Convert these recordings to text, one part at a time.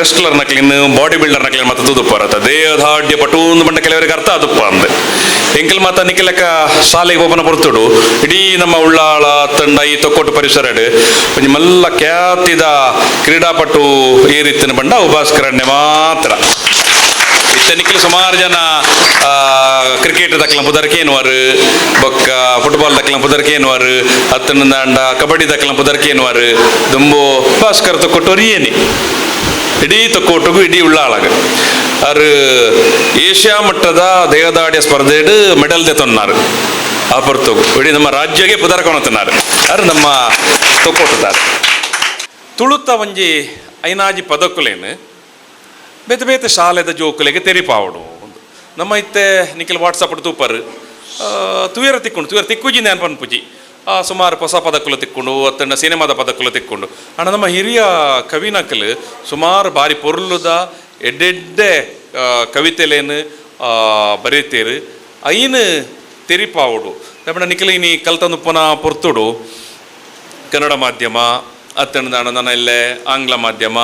Wrestler ನಕ್ಲಿನ್, ಬಾಡಿ builder ನಕ್ಲಿನ್ ಮಾತ ತೂದುಪ್ಪರತ್ತ. ದೇಹದಾಢ್ಯ ಪಟೂಂದು ಪಂಡ ಕೆಲವರಿಗೆ ಅರ್ಥ ಆದುಪ್ಪ ಅಂದ್. ಎಂಕಲ್ ಮಾತ ನಿಕ್ಲೆಕ ಶಾಲೆಗೆ ಪೋಪನ ಪೊರ್ತುಡು ಇಡೀ ನಮ್ಮ ಉಳ್ಳಾಳ ತಂಡ, ಈ ತೊಕ್ಕೊಟ್ಟು ಪರಿಸರಡ್ ಒಂಜಿ ಮಲ್ಲ ಖ್ಯಾತಿದ ಕ್ರೀಡಾಪಟು ಈ ರೀತಿನ ಪಂಡ ಅವು ಭಾಸ್ಕರಣ್ಣೆ ಮಾತ್ರ. ಇತ್ತೆ ನಿಕ್ಲು ಸುಮಾರು ಜನ ಕ್ರಿಕೆಟ್ ದಕ್ಲ ಪುದರ್ಕೇನುವರು, ಬೊಕ್ಕ ಫುಟ್ಬಾಲ್ ದಕ್ಲ ಪುದರ್ಕೇನುವರು, ಅತ್ತನದಾಂಡ ಕಬಡ್ಡಿ ದಕ್ಲ ಪುದರ್ಕೇನುವರು. ದುಂಬು ಭಾಸ್ಕರ್ ತೊಕ್ಕೊಟ್ಟೋರು ಏನಿ ಇಡೀ ತೊಕ್ಕೋಟುಗು, ಇಡೀ ಉಳ್ಳಾಳಗ. ಅರು ಏಷ್ಯಾ ಮಟ್ಟದ ದೇಹದಾಡಿಯ ಸ್ಪರ್ಧೆಡ್ ಮೆಡಲ್ ದೆತೊನ್ನಾರು. ಆ ಪೊರ್ತುಗು ಇಡೀ ನಮ್ಮ ರಾಜ್ಯಗೆ ಪುದರ್ ಕೊನತನಾರು ಅರು ನಮ್ಮ ತೊಕ್ಕೊಟ್ಟುದಾರು. ತುಳುತ ಒಂಜಿ ಐನಾಜಿ ಪದಕುಲೇನು ಬೇತೆ ಬೇತೆ ಶಾಲೆದ ಜೋಕುಲೆಗೆ ತೆರಿಪಾವಡು. ನಮ್ಮ ಇತ್ತೆ ನಿಖಿಲ್ ವಾಟ್ಸಪ್ ತೂಪರ್ ತುಯರ ತಿಕ್ಕೊಂಡು, ತುಯರ ತಿಕ್ಕುಜಿ ನ್ಯಾನ್ ಪನ್ಪುಜಿ. ಸುಮಾರು ಹೊಸ ಪದಕುಲು ತಿಕ್ಕೊಂಡು, ಅತ್ತಂಡ ಸಿನಿಮಾದ ಪದಕುಲು ತಿಕ್ಕೊಂಡು. ಅಣ್ಣ, ನಮ್ಮ ಹಿರಿಯ ಕವಿನಕಲು ಸುಮಾರು ಬಾರಿ ಪೊರ್ಲುದ ಎಡ್ಡೆಡ್ಡೆ ಕವಿತೆಲೇನು ಬರೀತೇರು. ಐನು ತೆರಿಪಾವಡು. ನಮ್ಮ ನಿಖಿಲ್ ಇನಿ ಕಲ್ತನುಪ್ಪನ ಪೊರ್ತುಡು ಕನ್ನಡ ಮಾಧ್ಯಮ ಅತ್ತಂಡ ನನ್ನ ಎಲ್ಲೆ ಆಂಗ್ಲ ಮಾಧ್ಯಮ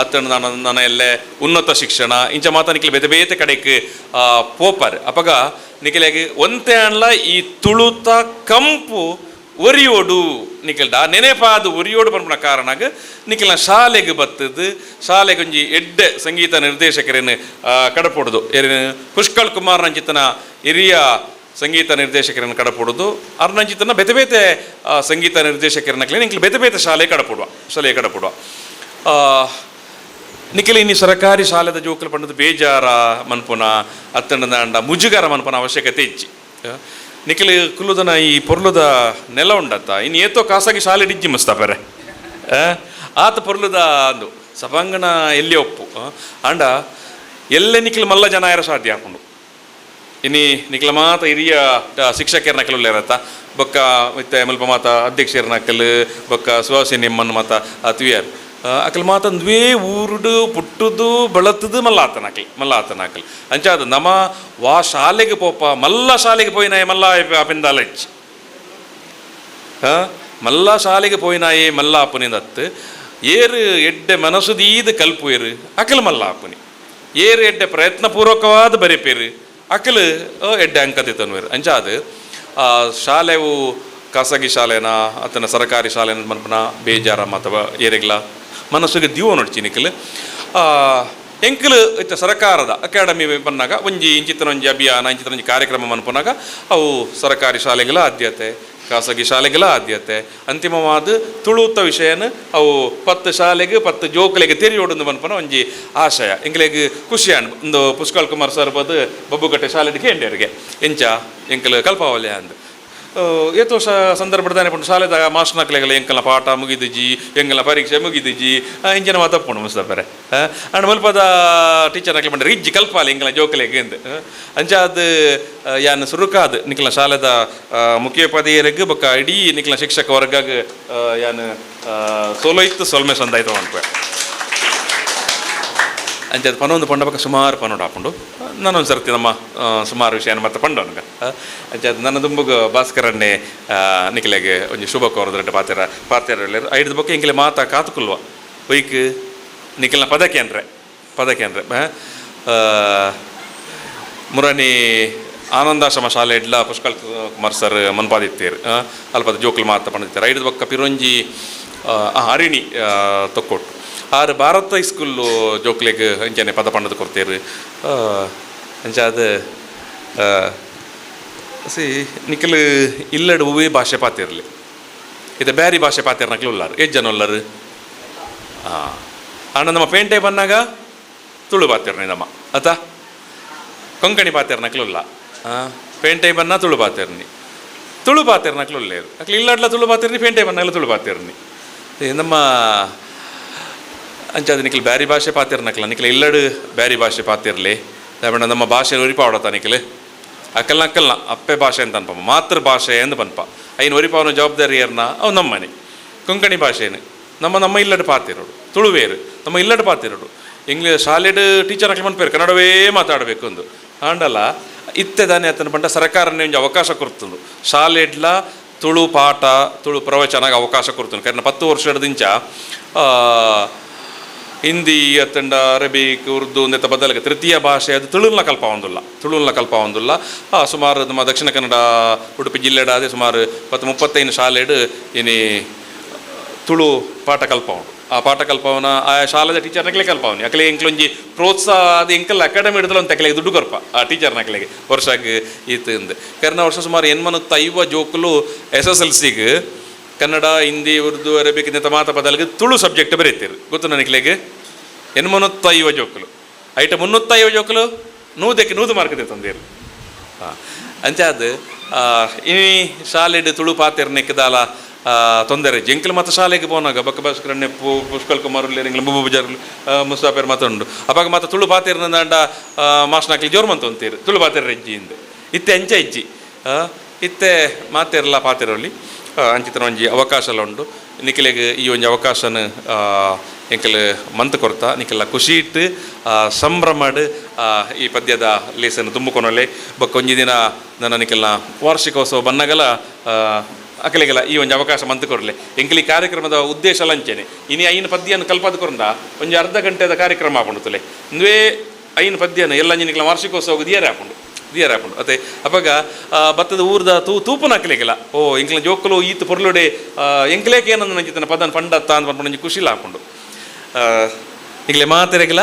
ಅತ್ತಂಡ ನನ್ನ ಎಲ್ಲೆ ಉನ್ನತ ಶಿಕ್ಷಣ ಇಂಚ ಮಾತ ನಿಖಿಲ್ ಬೇತೆ ಬೇತೆ ಕಡೆಕ್ ಪೋಪರ್. ಅಪಗ ನಿಖಿಲೆಗ್ ಒಂತೆ ಅನ್ಲ ಈ ತುಳುತ ಕಂಪು ಒರಿಯೋಡು, ನಿಖಿಲ್ಡ ನೆನೆಪಾದು ಒರಿಯೋಡು ಪನ್ಪುನ ಕಾರಣಗ್ ನಿಖಿಲ್ನ ಶಾಲೆಗೆ ಬತ್ತದು ಶಾಲೆಗೊಂಜಿ ಎಡ್ಡೆ ಸಂಗೀತ ನಿರ್ದೇಶಕರೇನು ಕಡಪೊಡುದು, ಏರಿನ ಪುಷ್ಕಳ್ ಕುಮಾರ್ ನಂಚಿತನ ಹಿರಿಯ ಸಂಗೀತ ನಿರ್ದೇಶಕರನ್ನು ಕಡಪೊಡುದು, ಅರ್ನಂಚಿತನ ಬೇತೆ ಬೇತೆ ಸಂಗೀತ ನಿರ್ದೇಶಕರನ್ನ ನಿಖಿಲ್ ಬೇತೆ ಬೇತೆ ಶಾಲೆ ಕಡಪೊಡುವ, ಶಾಲೆ ಕಡಪೊಡುವ. ನಿಖಿಲ್ ಇನ್ನಿ ಸರಕಾರಿ ಶಾಲೆದ ಜೋಕುಲು ಪಂಡದು ಬೇಜಾರ ಮನ್ಪುನ ಅತ್ತಂಡ ಮುಜುಗರ ಮನ್ಪುನ ಅವಶ್ಯಕತೆ ಇಜ್ಜಿ. ನಿಖಿಲ್ ಕುಲ್ಲುದನ ಈ ಪೊರ್ಲುದ ನೆಲ ಉಂಡತ್ತ, ಇನ್ನು ಏತೋ ಖಾಸಗಿ ಶಾಲೆ ಡಿಜ್ಜಿ ಮಸ್ತಾಪರೆ. ಆತ ಪೊರ್ಲುದ ಅಂದು ಸಭಾಂಗಣ ಎಲ್ಲಿ ಒಪ್ಪು ಅಂಡ ಎಲ್ಲೆ ನಿಖಿಲ್ ಮಲ್ಲ ಜನ ಯಾರ ಸಾಧ್ಯ ಆಪುಂಡು. ಇನಿ ನಿಖಿಲ ಮಾತ ಹಿರಿಯ ಶಿಕ್ಷಕರ ನಕಲು ಇರತ್ತ, ಬೊಕ್ಕ ಮತ್ತೆ ಮಲ್ಪ ಮಾತ ಅಧ್ಯಕ್ಷರ ನಕಲು, ಬೊಕ್ಕ ಸುಹಾಸಿನಿ ನಿಮ್ಮನ್ನು ಮಾತ ತುವಿಯಾರ್ ಅಕಲ್ ಮಾತ ಒಂದುವೇ ಊರುಡು ಪುಟ್ಟುದು ಬಳತದು ಮಲ್ಲ ಆತನಕಲ್, ಮಲ್ಲ ಆತನಕಲ್. ಅಂಚಾದ ನಮ ವಾ ಶಾಲೆಗೆ ಪೋಪ, ಮಲ್ಲ ಶಾಲೆಗೆ ಪೋಯಿನಾಯ ಮಲ್ಲ ಅಪಿಂದಾಲಚ್ಚಿ. ಮಲ್ಲ ಶಾಲೆಗೆ ಪೋಯಿನಾಯೇ ಮಲ್ಲ ಅಪ್ಪನಿಂದತ್ತು. ಏರು ಎಡ್ಡೆ ಮನಸ್ಸು ದೀದ್ ಕಲ್ಪುವೇರು ಅಕಲ್ ಮಲ್ಲ ಅಪ್ಪನಿ. ಏರು ಎಡ್ಡೆ ಪ್ರಯತ್ನ ಪೂರ್ವಕವಾದ ಬರೆಪೇರು ಅಕಲ್ ಎಡ್ಡೆ ಅಂಕ ತನ್ವೇರು. ಅಂಚಾದ ಶಾಲೆವು ಖಾಸಗಿ ಶಾಲೆನ ಅತನ ಸರಕಾರಿ ಶಾಲೆನ ಮನ್ಪನ ಬೇಜಾರ ಅಥವಾ ಏರೆಗ್ಲ ಮನಸ್ಸಿಗೆ ದೀವ ನೋಡ್ಚಿ ನಿಖಲ್. ಎಂಕಲ್ ಇತ್ತ ಸರಕಾರದ ಅಕಾಡೆಮಿ ಬಂದಾಗ ಒಂಜಿ ಇಂಚಿತನ ಒಂಜಿ ಅಭಿಯಾನ, ಇಂಚಿತನ ಒಂಜಿ ಕಾರ್ಯಕ್ರಮ ಮನ್ಪುನಾಗ ಅವು ಸರಕಾರಿ ಶಾಲೆಗಳ ಆದ್ಯತೆ, ಖಾಸಗಿ ಶಾಲೆಗಳ ಆದ್ಯತೆ. ಅಂತಿಮವಾದ ತುಳುತ ವಿಷಯನ ಅವು 10 ಶಾಲೆಗೆ 10 ಜೋಕುಲೆಗೆ ತೆರಿಯೋಡುಂದು ಮನ್ಪುನ ಒಂಜಿ ಆಶಯ. ಎಂಕ್ಲೆಗ್ ಖುಷಿ ಆಂಡ್. ಒಂದು ಪುಷ್ಕಳ್ ಕುಮಾರ್ ಸರ್ ಬದು ಬಬ್ಬುಕಟ್ಟೆ ಶಾಲೆಡ್ ಕೇಂದ್ರಿಗೆ ಎಂಚ ಎಂಕಲ್ ಕಲ್ಪಾವಲ್ಯ ಅಂದ್. ಏತೋ ಸಂದರ್ಭದಾನೆ ಪಂಡ ಶಾಲೆದ ಮಾಸ್ಟರ್ನಕ್ಲೆಗಳ ಎಂಕಲ್ನ ಪಾಠ ಮುಗಿದಿಜಿ, ಎಂಕಲ್ನ ಪರೀಕ್ಷೆ ಮುಗಿದಿಜಿ, ಇಂಚಿನ ಮಾತಪ್ಪುಂಡು ಮುಸ್ತಪರೆ. ಅಂಡ್ ಮಲ್ಪದ ಟೀಚರ್ ನಕ್ಲೆ ಪಂಡ ಇಜ್ಜಿ, ಕಲ್ಪಾಲಿ ಎಂಕಲ್ನ ಜೋಕುಲೆಗ್ ಅಂದ್. ಅಂಚಾದ್ ಯಾನ್ ಸುರುಕಾದ್ ನಿಕಲ್ನ ಶಾಲೆದ ಮುಖ್ಯೋಪಾಧ್ಯಾಯರಿಗೆ ಬೊಕ್ಕ ಇಡೀ ನಿಕಲ್ನ ಶಿಕ್ಷಕ ವರ್ಗಗ್ ಯಾನ್ ಸೋಲೋಯ್ತು ಸೊಲ್ಮೆ ಸಂದಾಯ್ತು ಅನ್ಪೆ. ಅಂಚಾದ್ ಪನೊಂದು ಪಂಡ ಬೊಕ್ಕ ಸುಮಾರು ಪನೊಡು ಆಪುಂಡು. ನಾನೊಂದು ಸರ್ತಿ ನಮ್ಮ ಸುಮಾರು ವಿಷಯನ ಮತ್ತೆ ಪಂಡೋನ್ಗ. ಅಂಚಾದ್ ನನ್ನ ದುಂಬುಗು ಭಾಸ್ಕರನ್ನೇ ನಿಕಲೆಗ್ ಒಂಜಿ ಶುಭ ಕೋರದ್ರಡ್ಡ ಪಾತೆರ ಪಾತೆರ ಐಡ್ದ್ ಬೊಕ್ಕ ಎಂಕಲೆ ಮಾತ ಕಾತುಕುಲ್ವ ಒಯ್ಕ್ ನಿಕಲ್ನ ಪದಕೇನ್ರೆ, ಪದಕೇನ್ರೆ. ಮುರನಿ ಆನಂದಾಶ್ರಮ ಶಾಲೆ ಇಡ್ಲ ಪುಷ್ಕಳ್ ಕುಮಾರ್ ಸರ್ ಮನ್ಪಾದಿತ್ತೇರು. ಅಲ್ಪದ ಜೋಕುಲು ಮಾತ ಪಂಡಿತ್ತಾರೆ. ಐಡ್ದ್ ಬೊಕ್ಕ ಪಿರೊಂಜಿ ಹರಿಣಿ ತೊಕ್ಕೊಟ್ಟು ಆರು ಭಾರತ ಇಸ್ಕೂಲು ಜೋಕ್ಲೆಗ್ ಇಂಚನೆ ಪದ ಪಂಡದು ಕೊಡ್ತೇರು. ಅಂಚಾದ್ ಸಿ ನಿಖಲ್ ಇಲ್ಲಡ್ ಒವ್ವೇ ಭಾಷೆ ಪಾತಿರ್ಲಿ, ಇದು ಬ್ಯಾರಿ ಭಾಷೆ ಪಾತಿರ್ನಕ್ಲು ಉಲ್ಲಾರು, ಏಜ್ ಜನ ಉಲ್ಲರು? ಹಾಂ, ಆಂಡ ನಮ್ಮ ಪೇಂಟೆ ಬಂದಾಗ ತುಳು ಪಾತಿರ್ನಿ ನಮ್ಮ ಅತ ಕೊಂಕಣಿ ಪಾತಿರ್ನಕ್ಲು ಉಲ್ಲ. ಪೇಂಟೆ ಬನ್ನ ತುಳು ಪಾತಿರ್ನಿ, ತುಳು ಪಾತಿರ್ನಕ್ಲು ಉಲ್ಲೇರು. ಅಕ್ಲು ಇಲ್ಲಡ್ಲ ತುಳು ಪಾತಿರ್ನಿ, ಪೇಂಟೆ ಬನ್ನಾಗಲ ತುಳು ಪಾತಿರ್ನಿ. ನಮ್ಮ ಅಂಚಾದ ನಿಖಲ್ ಬ್ಯಾರಿ ಭಾಷೆ ಪಾತಿರ್ನಕ್ಲ, ನಿಖಲ್ ಇಲ್ಲಡು ಬ್ಯಾರಿ ಭಾಷೆ ಪಾತಿರ್ಲಿ ದಾಯೆಪಂಡ ನಮ್ಮ ಭಾಷೆ ಒರಿಪಾವಡತ್ತ. ನಿಖಲ್ ಅಕ್ಕಲ್ನ ಅಕ್ಕಲ್ನ ಅಪ್ಪೆ ಭಾಷೆ ಅಂತ ಅನ್ಪ, ಮಾತೃ ಭಾಷೆ ಎಂದು ಪನ್ಪ. ಐನ್ ಒರಿಪಾವನ ಜವಾಬ್ದಾರಿ ಏರ್ನ? ಅವು ನಮ್ಮನೆ. ಕೊಂಕಣಿ ಭಾಷೆನು ನಮ್ಮ ನಮ್ಮ ಇಲ್ಲಡು ಪಾತಿರೋಡು, ತುಳುವೇರು ನಮ್ಮ ಇಲ್ಲಡು ಪಾತಿರೋಡು. ಇಂಗ್ಲೀಷ್ ಶಾಲೆಡ್ ಟೀಚರ್ ಅಕ್ಲೆ ಮನ್ಪೇರು ಕನ್ನಡವೇ ಮಾತಾಡಬೇಕು ಅಂದು. ಆಂಡಲ ಇತ್ತೆ ದಾನೆ ಅತನ ಪಂಡ ಸರ್ಕಾರನೇ ಒಂಜಿ ಅವಕಾಶ ಕೊರ್ತುಂಡು, ಶಾಲೆಡ್ಲ ತುಳು ಪಾಠ, ತುಳು ಪ್ರವಚನಗೆ ಅವಕಾಶ ಕೊರ್ತುಂಡು. ಕಾರಣ 10 ವರ್ಷದಿಂಚ ಹಿಂದಿ ಅತ್ತಂಡ ಅರಬಿಕ್, ಉರ್ದು ಉಂದೆತ ಬದಲಿಗೆ ತೃತೀಯ ಭಾಷೆ ಅದು ತುಳುನ ಕಲ್ಪಾವೊಂದುಲ್ಲ, ತುಳುನ ಕಲ್ಪಾವೊಂದುಲ್ಲ. ಸುಮಾರು ನಮ್ಮ ದಕ್ಷಿಣ ಕನ್ನಡ ಉಡುಪಿ ಜಿಲ್ಲೆಡಾದೆ ಸುಮಾರು 10-35 ಶಾಲೆಡ್ ಇನಿ ತುಳು ಪಾಠ ಕಲ್ಪಾವುಂಡು. ಆ ಪಾಠ ಕಲ್ಪವನ ಆ ಶಾಲೆದ ಟೀಚರ್ ನಕಲೆ ಕಲ್ಪಾವನಿ ಅಕಲೆ ಎಂಕ್ಲೊಂಜಿ ಪ್ರೋತ್ಸಾಹ ಅದು ಎಂಕಲ್ ಅಕಾಡೆಮಿ ಹಿಡಿದಲ ಅಂತ ಅಕಲೆಗೆ ದುಡ್ಡು ಕೊರ್ಪ ಆ ಟೀಚರ್ ನಕಲೆಗೆ ವರ್ಷಗ್ ಈತ್ ಇಂದ್. ಕರಿನ ವರ್ಷ ಸುಮಾರು 85 ಜೋಕುಲು ಎಸ್ ಎಸ್ ಎಲ್ ಸಿಗ್ ಕನ್ನಡ, ಹಿಂದಿ, ಉರ್ದು, ಅರಬಿಕ್ ಇಂತ ಮಾತ ಬದಲಿಗೆ ತುಳು ಸಬ್ಜೆಕ್ಟ್ ಬರೀತೀರು. ಗೊತ್ತು ನನಗ್ಲೆಗ್? 850 ಜೋಕುಲು. ಐಟ 350 ಜೋಕುಲು 100ಕ್ಕೆ 100 ಮಾರ್ಕ್ ತಂದೇರು. ಅಂಚಾದ್ ಇನಿ ಶಾಲೆಡ್ ತುಳು ಪಾತೆರ್ನೆಕ್ ದಾಲ ತೊಂದರೆ. ಎಂಕುಲು ಮಾತ ಶಾಲೆಗೆ ಪೋನಾಗ ಬೊಕ್ಕ ಭಾಸ್ಕರ ನೆಪ್ಪು, ಪುಷ್ಕಲ್ ಕುಮಾರ್ ಉಲ್ಲೇರ್, ಎಂಕ್ಲ ಬುಬು ಬುಜಾರ್ಲು, ಮುಸ್ತಾಪೇರ್ ಮಾತ ಉಂಡು. ಅಪಗ ಮಾತ ತುಳು ಪಾತೆರ್ನಂಡ ಮಾಸ್ನಾಕ್ಲಿ ಜೋರು ಮಂತ ಉಂತೇರು, ತುಳು ಪಾತೆರ್ ಇಜ್ಜಿ ಇಂದ್. ಇತ್ತೆ ಅಂಚ ಇಜ್ಜಿ. ಇತ್ತೆ ಮಾತೆರ್ಲ ಪಾತೆರೊಲಿ. ಅಂಚಿತನ ಒಂಜಿ ಅವಕಾಶಲ ಉಂಡು. ನಿಕಲೆಗ್ ಈ ಒಂಜಿ ಅವಕಾಶನ ಎಂಕಲ್ ಮಂತ್ ಕೊರ್ತ. ನಿಕಲ್ಲ ಖುಷಿ ಇಟ್ಟು ಸಂಭ್ರಮಡ್ ಈ ಪದ್ಯದ ಲೇಸನ್ ತುಂಬಿಕೊನೊಲೆ. ಬೊಕ್ಕ ಒಂಜಿ ದಿನ ನನ್ನ ನಿಕಲ್ನ ವಾರ್ಷಿಕೋತ್ಸವ ಬನ್ನಗಲ ಅಕಲೆಗೆಲ್ಲ ಈ ಒಂಜಿ ಅವಕಾಶ ಮಂತ್ ಕೊರ್ಲೆ. ಎಂಕಲ್ ಈ ಕಾರ್ಯಕ್ರಮದ ಉದ್ದೇಶ ಲಂಚನೆ. ಇನಿ ಐನು ಪದ್ಯನ ಕಲ್ಪದ ಕೊರಂದ ಒಂಜಿ ಅರ್ಧ ಗಂಟೆದ ಕಾರ್ಯಕ್ರಮ ಆಪುಂಡು ತುಲೆ. ಇಂದುವೇ ಐನು ಪದ್ಯನ ಎಲ್ಲ ನಿಕಲ್ನ ವಾರ್ಷಿಕೋತ್ಸವ ದಿಯರೆ ಆಪುಂಡು, ದಿಯರೆ ಆಪುಂಡು ಅತೆ. ಅಪಗ ಬತ್ತದ ಊರ್ದ ತೂಪುನ ಅಕಲೆಗೆಲ್ಲ, ಓ ಎಂಕ್ಲ ಜೋಕುಲು ಈತ್ ಪೊರ್ಲುಡೆ ಎಂಕ್ಲೇಕ್ ಏನಂದ ನಂಚಿತನ ಪದನ್ ಪಂಡತ್ತ ಅಂದ್ ಪನ್ಪುನ ಒಂಜಿ ಖುಷಿಲ ಆಪುಂಡು. ಈಗಲೇ ಮಾತೆರೆಗೆಲ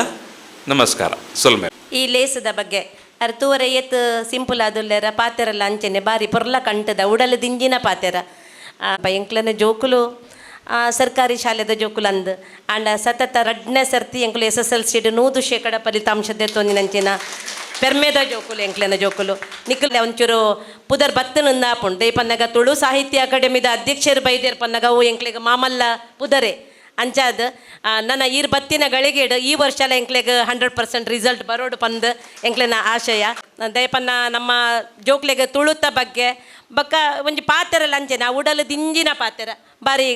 ನಮಸ್ಕಾರ, ಸೊಲ್ಮೆ. ಈ ಲೇಸದ ಬಗ್ಗೆ ಅರ್ ತೂವರೆ ಏತ್ ಸಿಂಪಲ್ ಆದುಲ್ಲೆರ, ಪಾತೆರಲ್ಲ ಅಂಚೆನೆ ಬಾರಿ ಪೊರ್ಲ ಕಂಟದ ಉಡಲು ದಿಂಜಿನ ಪಾತೆರ. ಎಂಕ್ಲನ ಜೋಕುಲು ಸರ್ಕಾರಿ ಶಾಲೆದ ಜೋಕುಲು ಅಂದ್ ಆಂಡ ಸತತ ರಡ್ಡನೇ ಸರ್ತಿ ಎಂಕುಲು ಎಸ್ ಎಸ್ ಎಲ್ ಸಿಡ್ 100% ಫಲಿತಾಂಶ ದೆತ್ತೊಂದಿನಂಚಿನ ಪೆರ್ಮೆದ ಜೋಕುಲು ಎಂಕ್ಲೆನ ಜೋಕುಲು. ನಿಕುಲು ಒಂಚೂರು ಪುದರ್ ಬತ್ತನಂದ ಆಪುಂಡು. ದಯಪನ್ನಗ ತುಳು ಸಾಹಿತ್ಯ ಅಕಾಡೆಮಿದ ಅಧ್ಯಕ್ಷರು ಬೈದೇರ್ ಪನ್ನಗ ಅವು ಎಂಕ್ಲೆಗ್ ಮಾಮಲ್ಲ ಪುದರೇ. ಅಂಚಾದ್ ನನ್ನ ಈರ್ ಬತ್ತಿನ ಗಳಿಗೆಡ್ ಈ ವರ್ಷಲ ಎಂಕ್ಲೆಗ್ 100% ರಿಸಲ್ಟ್ ಬರೋಡು ಪಂದ್ ಎಂಕ್ಲೆನ ಆಶಯ. ದಯಪನ್ನ ನಮ್ಮ ಜೋಕ್ಲೆಗ್ ತುಳುತ ಬಗ್ಗೆ ಬೊಕ್ಕ ಒಂಜಿ ಪಾತೆರಲ್ಲ ಅಂಚೆನೆ ಆ ಉಡಲು ದಿಂಜಿನ ಪಾತೆರ ಬಾರಿ.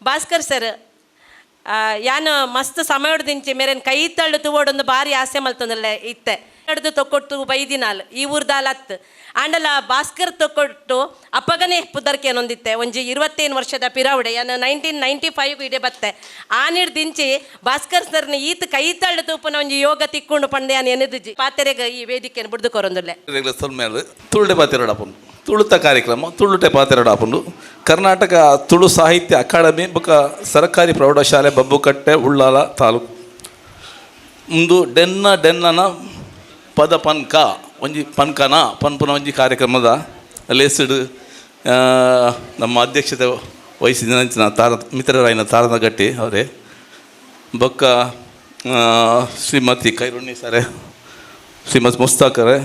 ಭಾಸ್ಕರ್ ಸರ್, ಯಾನ್ ಮಸ್ತ್ ಸಮಯದಿಂಚಿ ಮೇರೆನ್ ಕೈ ತಳ್ಳು ತೂವೊಡೊಂದು ಬಾರಿ ಆಸೆ ಮಲ್ತೊಂದುಲ್ಲೆ. ಇತ್ತೆ ನಡ್ದು ತೊಕ್ಕೊಟ್ಟು ಬೈದಿನಾಲ್, ಈ ಊರ್ದಾಲ್ ಅತ್. ಆಂಡಲ ಭಾಸ್ಕರ್ ತೊಕ್ಕೊಟ್ಟು ಅಪ್ಪಗನೇ ಪುದರ್ಕೆ ಏನೊಂದಿತ್ತೆ. ಒಂಜಿ 25 ವರ್ಷದ ಪಿರಾವುಡೆ ಯಾನ್ 1995 ಇಡೆ ಬತ್ತೆ. ಆನಿಡ್ ದಿಂಚಿ ಭಾಸ್ಕರ್ ಸರ್ನ ಈತ್ ಕೈ ತಳ್ಳು ತೂಪುನ ಒಂಜಿ ಯೋಗ ತಿಕ್ಕೊಂಡು ಪಂಡೆ ಯಾನ್ ಎನೆದಿಜಿ. ಪಾತೆರೆಗ ಈ ವೇದಿಕೆಯನ್ನು ಬುಡ್ದು ಕೊರೊಂದುಲ್ಲೆ. ಸೊಲ್ಮೇಲು. ತುಳುಟೆ ಪಾತೆರಡಾಪುಂಡು, ತುಳುತ ಕಾರ್ಯಕ್ರಮ ತುಳುಟೆ ಪಾತೆರಡಾಪುಂಡು. ಕರ್ನಾಟಕ ತುಳು ಸಾಹಿತ್ಯ ಅಕಾಡೆಮಿ ಬೊಕ ಸರಕಾರಿ ಪ್ರೌಢಶಾಲೆ ಬಬ್ಬುಕಟ್ಟೆ, ಉಳ್ಳಾಲ ತಾಲೂಕು. ಉಂದು ಡೆನ್ನ ಡೆನ್ನನ ಪದ ಪನ್ಕ ಒಂಜಿ ಪನ್ಕನ ಪನ್ಪುನ ಒಂಜಿ ಕಾರ್ಯಕ್ರಮದ ಲೇಸ್ಡ್ ನಮ್ಮ ಅಧ್ಯಕ್ಷತೆ ವಹಿಸಿದ ತಾರ ಮಿತ್ರರಾಯಿನ ತಾರನ ಗಟ್ಟಿ ಅವರೇ, ಬೊಕ್ಕ ಶ್ರೀಮತಿ ಕೈರುಣ್ಣಿ ಸರೆ, ಶ್ರೀಮತಿ ಮುಸ್ತಾಕರೆ,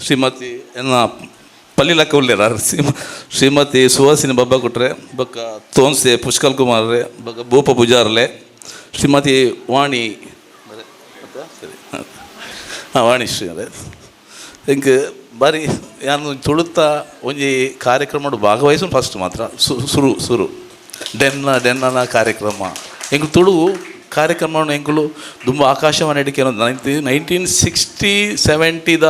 ಶ್ರೀಮತಿ ಎನ್ನ ಪಲ್ಲಿಲಕ್ಕ ಉಲ್ಲೇರ, ಶ್ರೀಮತಿ ಸುಹಾಸಿನಿ ಬಬ್ಬ ಕೊಟ್ರೆ, ಬೊಕ್ಕ ತೋನ್ಸೆ ಪುಷ್ಕಲ್ ಕುಮಾರ್ರೆ, ಬೊಕ್ಕ ಭೂಪ ಪೂಜಾರ್ಲೆ, ಶ್ರೀಮತಿ ವಾಣಿ, ಸರಿ, ಹಾಂ, ವಾಣಿಶ್ರೀ ಅದೇ. ಇಂಕ್ ಬಾರಿ ಯಾನ್ ತುಳುತ್ತ ಒಂಜಿ ಕಾರ್ಯಕ್ರಮ ಭಾಗವಹಿಸು ಫಸ್ಟ್ ಮಾತ್ರ ಸುರು ಸುರು ಡೆನ್ನ ಡೆನ್ನನ ಕಾರ್ಯಕ್ರಮ. ಎಂಕ್ ತುಳು ಕಾರ್ಯಕ್ರಮ ಎಂಕುಲು ದುಂಬು ಆಕಾಶವಾಣಿ ಅಡಿಕೆ 1960 70ದ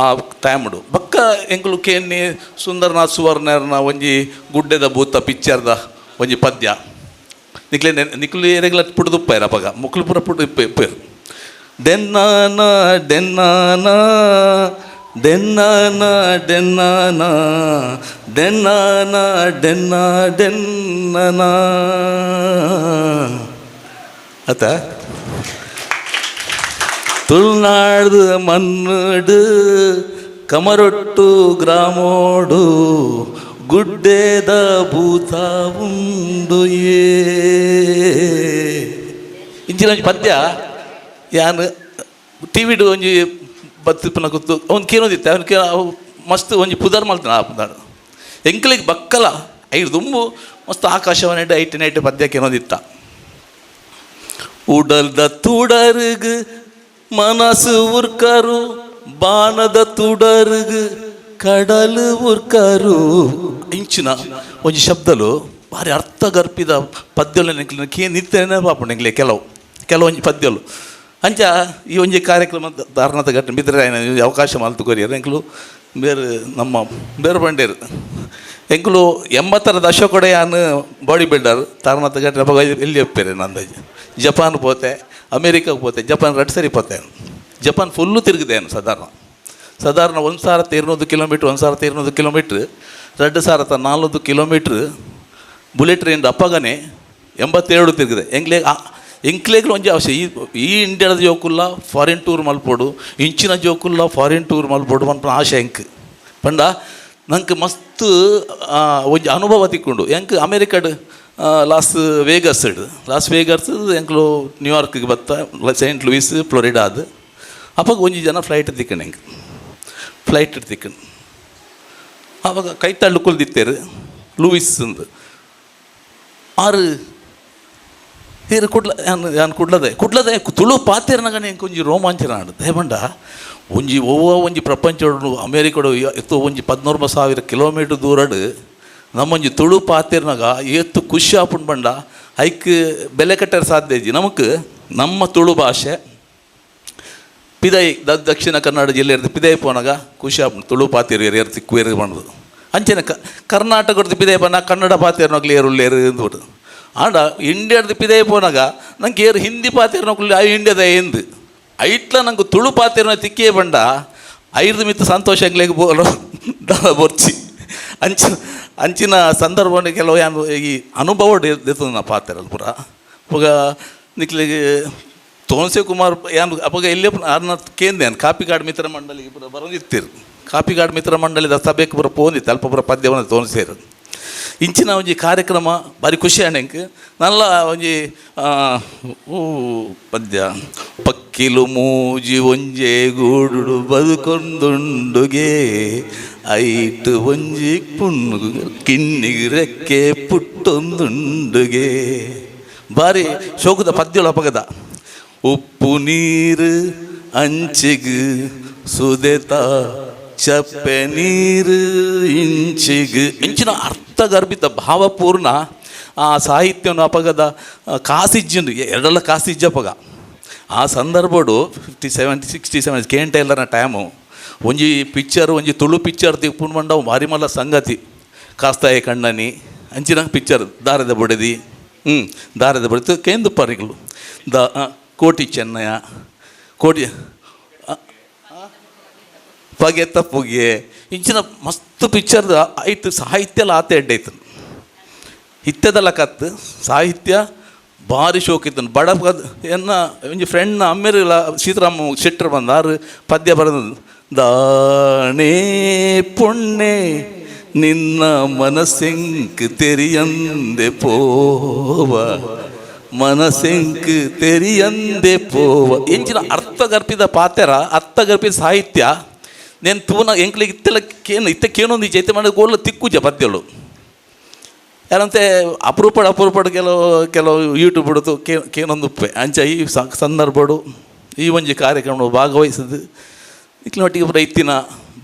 ಆ ಟೈಮ್ಡು. ಬೊಕ್ಕ ಎಂಕುಲು ಕೇನ್ನಿ ಸುಂದರನಾಥ್ ಸುವರ್ಣರ್ನ ಒಂಜಿ ಗುಡ್ಡೆದ ಭೂತ ಪಿಕ್ಚರ್ದ ಒಂಜಿ ಪದ್ಯ. ನಿಕ್ಲೆ ನಿಕ್ಲು ಏರೆಗ್ಲ ಪುಟ್ಟುದುಪ್ಪೇರು ಅಪಗ, ಮುಕ್ಲು ಪೂರ ಪುಟ್ಟು ಇಪ್ಪೇರು. ಡೆನ್ನಾನ ಡೆನ್ನಾನ ಡೆನ್ನಾನ ಡೆನ್ನಾನ ಡೆನ್ನಾನ ಡೆನ್ನ ಡೆನ್ನನ ಅತ್ತ. ತುಳುನಾಡು ಮಣ್ಣುಡು ಕಮರೊಟ್ಟು ಗ್ರಾಮೋಡು ಗುಡ್ಡೆದ ಭೂತ ಉಂಡು. ಏ ಇಂಚಿನ ಒಂಜಿ ಪದ್ಯ ಯಾನ್ ಟಿ ವಿಡ್ ಒಂಜಿ ಬತ್ತಿಪ್ಪನ ಕೂತು ಅವ್ನು ಕೇಳೋದಿತ್ತೆ. ಅವ್ನು ಕೇ ಅವು ಮಸ್ತ್ ಒಂಜಿ ಪುದರ್ ಮಲ್ತಾನ. ಆ ಪುದರ್ ಎಂಕ್ಲೆಗ್ ಬಕ್ಕಲ ಐದು ದುಂಬು ಮಸ್ತ್ ಆಕಾಶವಾಣಿ ಐಟ್ ನೈಟ್ ಪದ್ಯ ಕೇಳೋದಿತ್ತ. ಉಡಲ್ದ ತುಡರ್ಗ್ ಮನಸ್ಸು ಉರ್ಕರು, ಬಾಣದ ತುಡರ್ಗ್ ಕಡಲು ಉರ್ಕರು. ಇಂಚಿನ ಒಂಜಿ ಶಬ್ದಲು ಭಾರಿ ಅರ್ಥಗರ್ಭಿತ ಪದ್ಯಲು ನಿಕ್ಲೆನ ಕೇ ನಿತ್ಯನೇ ಪಾಪುಂಡು ಎಂಕ್ಲೆ ಕೆಲವು ಕೆಲವೊಂಜಿ ಪದ್ಯಲು. ಅಂಚ ಈ ಒಂಜಿ ಕಾರ್ಯಕ್ರಮ ದಾರನಾಥ ಘಟನೆ ಬಿದ್ರೆ ಅವಕಾಶ ಮಲ್ತು ಕೊರಿಯರ್. ಎಂಕ್ಲು ಬೇರೆ ನಮ್ಮ ಬೇರೆ ಬಂಡೇರು. ಎಂಕುಲು 80ರ ದಶಕಡೆ ಯಾನ್ ಬಾಡಿ ಬಿಲ್ಡರ್ ತಾರನಾಥ ಘಟನೆ ಅಪಗ ಎಲ್ಲಿ ಒಪ್ಪೇರೆ ನಂದಾಜಿ. Japan ಪೋತೆ, ಅಮೇರಿಕಾಗೆ ಪೋತೆ. ಜಪಾನ್ ರಡ್ಡ್ ಸರಿ ಪೋತೆ. ಜಪಾನ್ ಫುಲ್ಲು ತಿರುಗಿದೆ ಸಾಧಾರಣ. ಸಾಧಾರಣ 1200 kilometre, 1200 kilometre, 2400 kilometre bullet train ಅಪ್ಪಗನೆ 87 ತಿರುಗಿದೆ. ಎಂಕ್ಲೆ ಎಂಕ್ಲೆಗ್ಲ ಒಂಜಿ ಅವಶ್ಯ, ಈ ಈ ಇಂಡಿಯಾದ ಜೋಕುಲ್ಲ ಫಾರಿನ್ ಟೂರ್ ಮಲ್ಪೊಡು, ಇಂಚಿನ ಜೋಕುಲ್ಲ ಫಾರಿನ್ ಟೂರ್ ಮಲ್ಪೊಡು ಪನ್ಪುನ ಆಶೆ ಎಂಕ್. ಪಂಡ ನಂಗೆ ಮಸ್ತ್ ಒಂಜಿ ಅನುಭವ ತಿಕ್ಕೊಂಡು ಎಂಕ್ ಅಮೇರಿಕಡ್ loss Vegas, loss Vegas ಎಂಕ್ಲು ನ್ಯೂಯಾರ್ಕ್ಗೆ ಬತ್ತ, Saint Louis, Florida. ಅದು ಅಪ್ಪಗ ಒಂಜಿ ಜನ ಫ್ಲೈಟ್ ತಿಕ್ಕಣ, ಎಂಕ್ ಫ್ಲೈಟ್ ತಿಕ್ಕಣ. ಆವಾಗ ಕೈತಳ್ಳು ಕುಲ್ದಿತ್ತೇರು ಲೂಯಿಸ್ ಅಂದು. ಆರು ತೀರು ಕುಡ್ಲ, ಯಾನ್ ಯಾನ್ ಕುಡ್ಲದೆ ಕುಡ್ಲದೆ ತುಳು ಪಾತೆರ್ನಗನೆ ಎಂಕ್ ಒಂಜಿ ರೋಮಾಂಚನ ಆಂಡ್. ದಯಪಂಡ ಒಂಜಿ ಒವ್ವ ಒಂಜಿ ಪ್ರಪಂಚಡು, ಅಮೇರಿಕಡು ಎತ್ತು ಒಂಜಿ 19,000 ಕಿಲೋಮೀಟರ್ ದೂರಡ್ ನಮ್ಮೊಂಜಿ ತುಳು ಪಾತೆರ್ನಾಗ ಏತ್ ಖುಷಿ ಆಪುಂಡು ಪಂಡ ಐಕ್ ಬೆಲೆ ಕಟ್ಟರೆ ಸಾಧ್ಯ ಇಜ್ಜಿ. ನಮಕ್ ನಮ್ಮ ತುಳು ಭಾಷೆ ಪಿದೈ ದಕ್ಷಿಣ ಕನ್ನಡ ಜಿಲ್ಲೆ ಪಿದೈ ಪೋನಾಗ ಖುಷಿ ಆಪುಂಡು, ತುಳು ಪಾತೆರ್ ಏರ್ ತಿಕ್ಕುವೇರು ಪಂಡ್ದು. ಅಂಚನೆ ಕರ್ನಾಟಕದ ಪಿದೈ ಪೋನ ಕನ್ನಡ ಪಾತೆರ್ನಕ್ಲು ಏರುಲ್ಲೇರು ಅಂದ್ಬಿಟ್ಟು. ಆಂಡ ಇಂಡಿಯಾದ ಪಿದೈ ಪೋನಾಗ ನಂಗೆ ಏರು ಹಿಂದಿ ಪಾತೆರ್ನಕ್ಲು ಆ ಇಂಡಿಯಾದ ಎಂದು ಐಟ್ಲ ನಂಗೆ ತುಳು ಪಾತೆರ್ನ ತಿಕ್ಕೇ ಬಂಡ ಐರ್ದು ಮಿತ್ತು ಸಂತೋಷ ಎಂಗ್ಲೆಗ್ ಬೋಲ ಬೊರ್ಚಿ. ಅಂಚಿನ ಅಂಚಿನ ಸಂದರ್ಭ ಕೆಲವು ಯಾನ್ ಈ ಅನುಭವ ದೆತ್ತದ ಪಾತೆರಲ್ ಪೂರ. ಅಪಗ ನಿಕ್ಲೆಗ್ ತೋನ್ಸೆ ಕುಮಾರ್ ಯಾನ್ ಅಪಗ ಎಲ್ಲೇ ಅರ್ನ ಕೇಂದ್ರ ಯಾನ್ ಕಾಪಿಕಾಡ್ ಮಿತ್ರ ಮಂಡಳಿಗೆ ಪೂರ ಬರೋದಿತ್ತಿರು. ಕಾಪಿಕಾಡ್ ಮಿತ್ರ ಮಂಡಳಿದ ಸಭೆಗೆ ಪೂರ ಪೋಂದಿತ್ತು, ಅಲ್ಪ ಪೂರ ಪದ್ಯವನ್ನು ತೋನ್ಸೇರು. ಇಂಚಿನ ಒಂಜಿ ಕಾರ್ಯಕ್ರಮ ಬಾರಿ ಖುಷಿ ಆಂಡ್ ಎಂಕ್. ನಲ್ಲ ಒಂಜಿ ಊ ಪದ್ಯ, ಪಕ್ಕಿಲು ಮೂಜಿ ಒಂಜೆ ಗೂಡುಡು ಬದುಕೊಂದುಂಡುಗೆ, ಐಟ್ ಒಂಜಿ ಪುಣ್ಣು ಕಿನ್ನಿಗ್ ರೆಕ್ಕೆ ಪುಟ್ಟೊಂದುಂಡುಗೆ. ಬಾರಿ ಶೋಕದ ಪದ್ಯಗಳು ಅಪಗದ. ಉಪ್ಪು ನೀರು ಅಂಚಿಗ್, ಸುದೆತ ಚಪ್ಪೆ ನೀರು ಇಂಚಿಗ್. ಇಂಚಿನ ಅರ್ಥಗರ್ಭಿತ ಭಾವಪೂರ್ಣ ಆ ಸಾಹಿತ್ಯವನ್ನು ಅಪಗದ ಕಾಸಿಜ್ಜುಂಡು, ಎರಡಲ್ಲ ಕಾಸಿಜ್ಜ ಅಪಗ. ಆ ಸಂದರ್ಭಡು 50 70 67 ಕೆ ಎನ್ ಟೈಲರ್ನ ಟೈಮು ಒಂಜಿ ಪಿಕ್ಚರ್, ಒಂಜಿ ತುಳು ಪಿಕ್ಚರ್ ತಿಪ್ಪುಂಡು ಪಂಡ ಭಾರಿ ಮಲ್ಲ ಸಂಗತಿ. ಕಾಸ್ತಾಯ ಕಣ್ಣನಿ ಅಂಚಿನ ಪಿಕ್ಚರ್, ದಾರದ ಬುಡದಿ, ದಾರದ ಬುಡದಿ ಕೇಂದು ಪರಿಗಳು the ಕೋಟಿ ಚೆನ್ನಯ, ಕೋಟಿ ಪಗೆ ತಪ್ಪುಗೆ, ಇಂಚಿನ ಮಸ್ತ್ ಪಿಕ್ಚರ್ದ ಆಯ್ತು. ಸಾಹಿತ್ಯ ಎಲ್ಲ ಆತ ಎಡ್ಡೈತು. ಇತ್ತೆದಲ್ಲ ಕತ್ತು ಸಾಹಿತ್ಯ ಭಾರಿ ಶೋಕಿತ್ತು. ಬಡ ಎನ್ನ ಒಂಜಿ ಫ್ರೆಂಡ್ನ ಅಮ್ಮೆರ್ ಸೀತಾರಾಮ ಶೆಟ್ಟರ್ ಬಂದ, ಆರು ಪದ್ಯ ಬರೆದ, ದಾಣೇ ಪೊಣ್ಣೆ ನಿನ್ನ ಮನಸ್ಸೆಂಕ್ ತೆರಿಯಂದೆ ಪೋವ, ಮನಸ್ಸೆಂಕ್ ತೆರಿಯಂದೆ ಪೋವ. ಎಂಚಿನ ಅರ್ಥಗರ್ಭಿತ ಪಾತೆರ, ಅರ್ಥಗರ್ಭಿತ ಸಾಹಿತ್ಯ. ನೇನು ತೂನ ಎಂಕ್ಲಿಗೆ ಇತ್ತೆಲ್ಲ ಕೇನು ಇತ್ತೆ ಕೇನೊಂದು ಚೈತೆ ಮಾಡಿದ ಗೋಲ ತಿಕ್ಕುಜ ಪದ್ಯಗಳು. ಯಾರಂತೆ ಅಪರೂಪಡ್ ಅಪರೂಪಡ್ ಕೆಲವು ಕೆಲವು ಯೂಟ್ಯೂಬ್ ಹಿಡಿದು ಕೇನೊಂದು ಉಪ್ಪೆ. ಅಂಚ ಈ ಸಂದರ್ಭಡು ಈ ಒಂಜಿ ಕಾರ್ಯಕ್ರಮ ಭಾಗವಹಿಸಿದ್ದು ನಿಕ್ಲಿನ ಪೂರ ಇತ್ತಿನ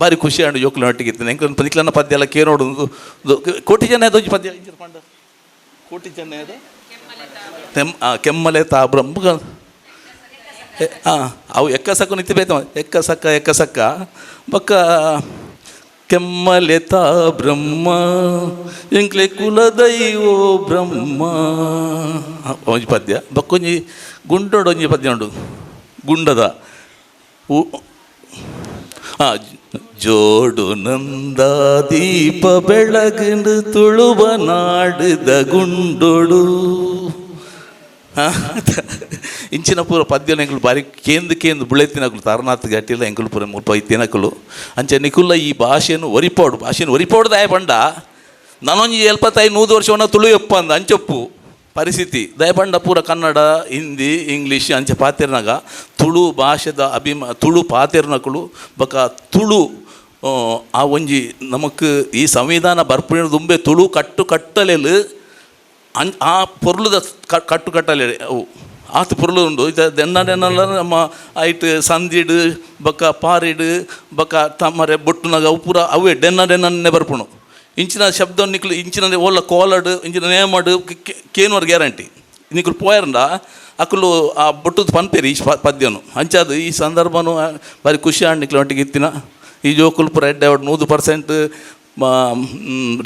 ಭಾರಿ ಖುಷಿ ಆಂಡ್. ಜೋಕ್ಲಿನ ಒಟ್ಟಿಗೆ ಇತ್ತಿನ ಎಂಕ್ಲ ನಿಕ್ಲನ ಪದ್ಯ ಎಲ್ಲ ಕೇನೋಡು. ಕೋಟಿ ಜನ ಒಂಜಿ ಪದ್ಯ ಪಂಡ, ಕೋಟಿ ಜನ ಕೆಮ್ಮಲೆ ತಾ ಬ್ರಹ್ಮ ಹಾಂ ಅವು ಎಕ್ಕ ಸಕ್ಕ ನಿತ್ಯ ಬೇತ ಎಕ್ಕ ಸಕ್ಕ ಎಕ್ಕ ಸಕ್ಕ ಬೊಕ್ಕ ಕೆಮ್ಮಲೆ ತಾ ಬ್ರಹ್ಮ ಎಂಕ್ಲೆ ಕುಲದೈವೋ ಬ್ರಹ್ಮ ಒಂಜಿ ಪದ್ಯ. ಬೊಕ್ಕೊಂಜಿ ಗುಂಡೋಡು ಒಂಜಿ ಪದ್ಯ ಉಂಡು ಗುಂಡದ ಉ ಜೋಡು ನಂದ ದೀಪ ಬೆಳಗಿಂಡು ತುಳುವ ನಾಡುದ ಗುಂಡೋಡು. ಇಂಚಿನ ಪೂರ ಪದ್ಯನ ಎಂಕುಲು ಬಾರಿ ಕೇಂದು ಕೇಂದು ಬುಳೆತಿನಕುಲು. ತಾರನಾಥ್ ಗಟ್ಟಿಲ್ಲ ಎಂಕುಲು ಪೂರ ಮುಲ್ಪ ಇತ್ತಿನಕುಲು. ಅಂಚೆ ನಿಕುಲ್ಲ ಈ ಭಾಷೆಯನ್ನು ಒರಿಪೋಡು, ಭಾಷೆಯನ್ನು ಒರಿಪೋಡು. ದಾಯ ಪಂಡ ನಾನೊಂಜಿ ಎಲ್ಪತ್ತೈದು 100 ವರ್ಷವನ್ನ ತುಳು ಎಪ್ಪ ಅಂದ ಅಂಚೊಪ್ಪು ಪರಿಸ್ಥಿತಿ. ದಯಪಂಡ ಪೂರ ಕನ್ನಡ, ಹಿಂದಿ, ಇಂಗ್ಲೀಷ್ ಅಂಚೆ ಪಾತೆರ್ನಾಗ ತುಳು ಭಾಷೆದ ತುಳು ಪಾತೆರ್ನಕುಲು ಬೊಕ ತುಳು ಆ ಒಂಜಿ ನಮಕ್ ಈ ಸಂವಿಧಾನ ಬರ್ಪಿನ ದುಂಬೆ ತುಳು ಕಟ್ಟು ಕಟ್ಟಲೆಲು ಆ ಪೊರ್ಲುದ ಕಟ್ಟು ಕಟ್ಟಲೆ ಅವು ಆತ್ ಪೊರ್ಲು ಉಂಡು. ಇದು ದೆನ್ನ ದೆನ್ನಲ ನಮ್ಮ ಐಟ್ ಸಂದಿಡ್ ಬೊಕ ಪಾರಿಡ್ ಬೊಕ ತಮ್ಮರೆ ಬೊಟ್ಟುನಗ ಅವು ಪೂರ ಅವೇ ಡೆನ್ನ ಡೆನ್ನನ್ನೇ ಬರ್ಪುಣು. ಇಂಚಿನ ಶಬ್ದ ನಿಕ್ಲು ಇಂಚಿನ ಓಲ್ಲ ಕೋಲಡ್ ಇಂಚಿನ ನೇಮಡ್ ಕೇನುವರ್ ಗ್ಯಾರಂಟಿ. ನಿಕ್ಲು ಪೋಯರ್ಂಡ ಅಕುಲು ಆ ಬೊಟ್ಟುದು ಪನ್ಪೇರು ಈ ಪದ್ಯನು. ಅಂಚಾದ್ ಈ ಸಂದರ್ಭನು ಬಾರಿ ಖುಷಿ ಆಂಡ್ ನಿಕ್ಲು ಒಟ್ಟಿಗೆ ಇತ್ತಿನ. ಈ ಜೋಕುಲು ಪೂರ ಎಡ್ಡೆ 100%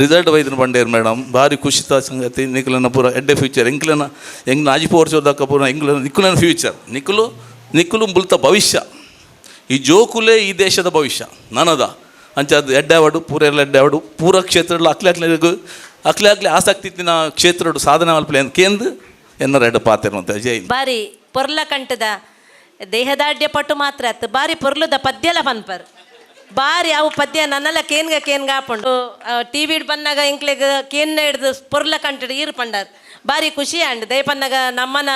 ರಿಸಲ್ಟ್ ಬೈದಿನ ಪಂಡೇರು ಮೇಡಮ್. ಭಾರಿ ಖುಷಿತ ಸಂಗತಿ. ನಿಕ್ಲೆನ ಪೂರ ಎಡ್ಡೆ ಫ್ಯೂಚರ್. ಎಂಕ್ಲೆನ ಎಂಕ್ನ ಆಜಿಪ ವರ್ಷದಕ್ಕ ಪೂರ ಎಂಕ್ಲೆನ ನಿಕ್ಕುಲೆನ ಫ್ಯೂಚರ್, ನಿಕ್ಕುಲು ನಿಕ್ಕುಲು ಮುಲ್ತ ಭವಿಷ್ಯ. ಈ ಜೋಕುಲೇ ಈ ದೇಶದ ಭವಿಷ್ಯ ನನದ. ಅಂಚ ಅದು ಎಡ್ಡೆ ಆವಡು, ಪೂರ ಎಲ್ಲ ಎಡ್ಡೆ ಆವಡು. ಪೂರ ಕ್ಷೇತ್ರಡ್ ಅಕ್ಲೆ ಅಕ್ಲೆ ಅಕ್ಲೆ ಅಕ್ಲೆ ಆಸಕ್ತಿ ಇತ್ತಿನ ಕ್ಷೇತ್ರಡು ಸಾಧನೆ ಮಲ್ಪಲೆ ಕೇಂದ್ರ ಎನ್ನರ ಎಡ್ಡೆ ಪಾತೆರ ಅಂತ. ಜೈ. ಬಾರಿ ಪೊರ್ಲ ಕಂಠದ ದೇಹದಾಢ್ಯ ಪಟ್ಟು ಮಾತ್ರ ಅತ್ತು, ಬಾರಿ ಪೊರ್ಲುದ ಪದ್ಯಲ ಪನ್ಪರ್. ಬಾರಿ ಅವು ಪದ್ಯ ನನ್ನೆಲ್ಲ ಕೇನ್ಗ ಕೇನ್ಗ ಆಪುಂಡು. ಟಿವಿ ಬಂದಾಗ ಎಂಕ್ಲೆಗ್ ಕೇನ್ನ ಹಿಡ್ದು ಪೊರ್ಲ ಕಂಠಡ್ ಈರು ಪಂಡಾರ್. ಬಾರಿ ಖುಷಿ ಆಂಡ್. ದಯಪನ್ನಗ ನಮ್ಮನ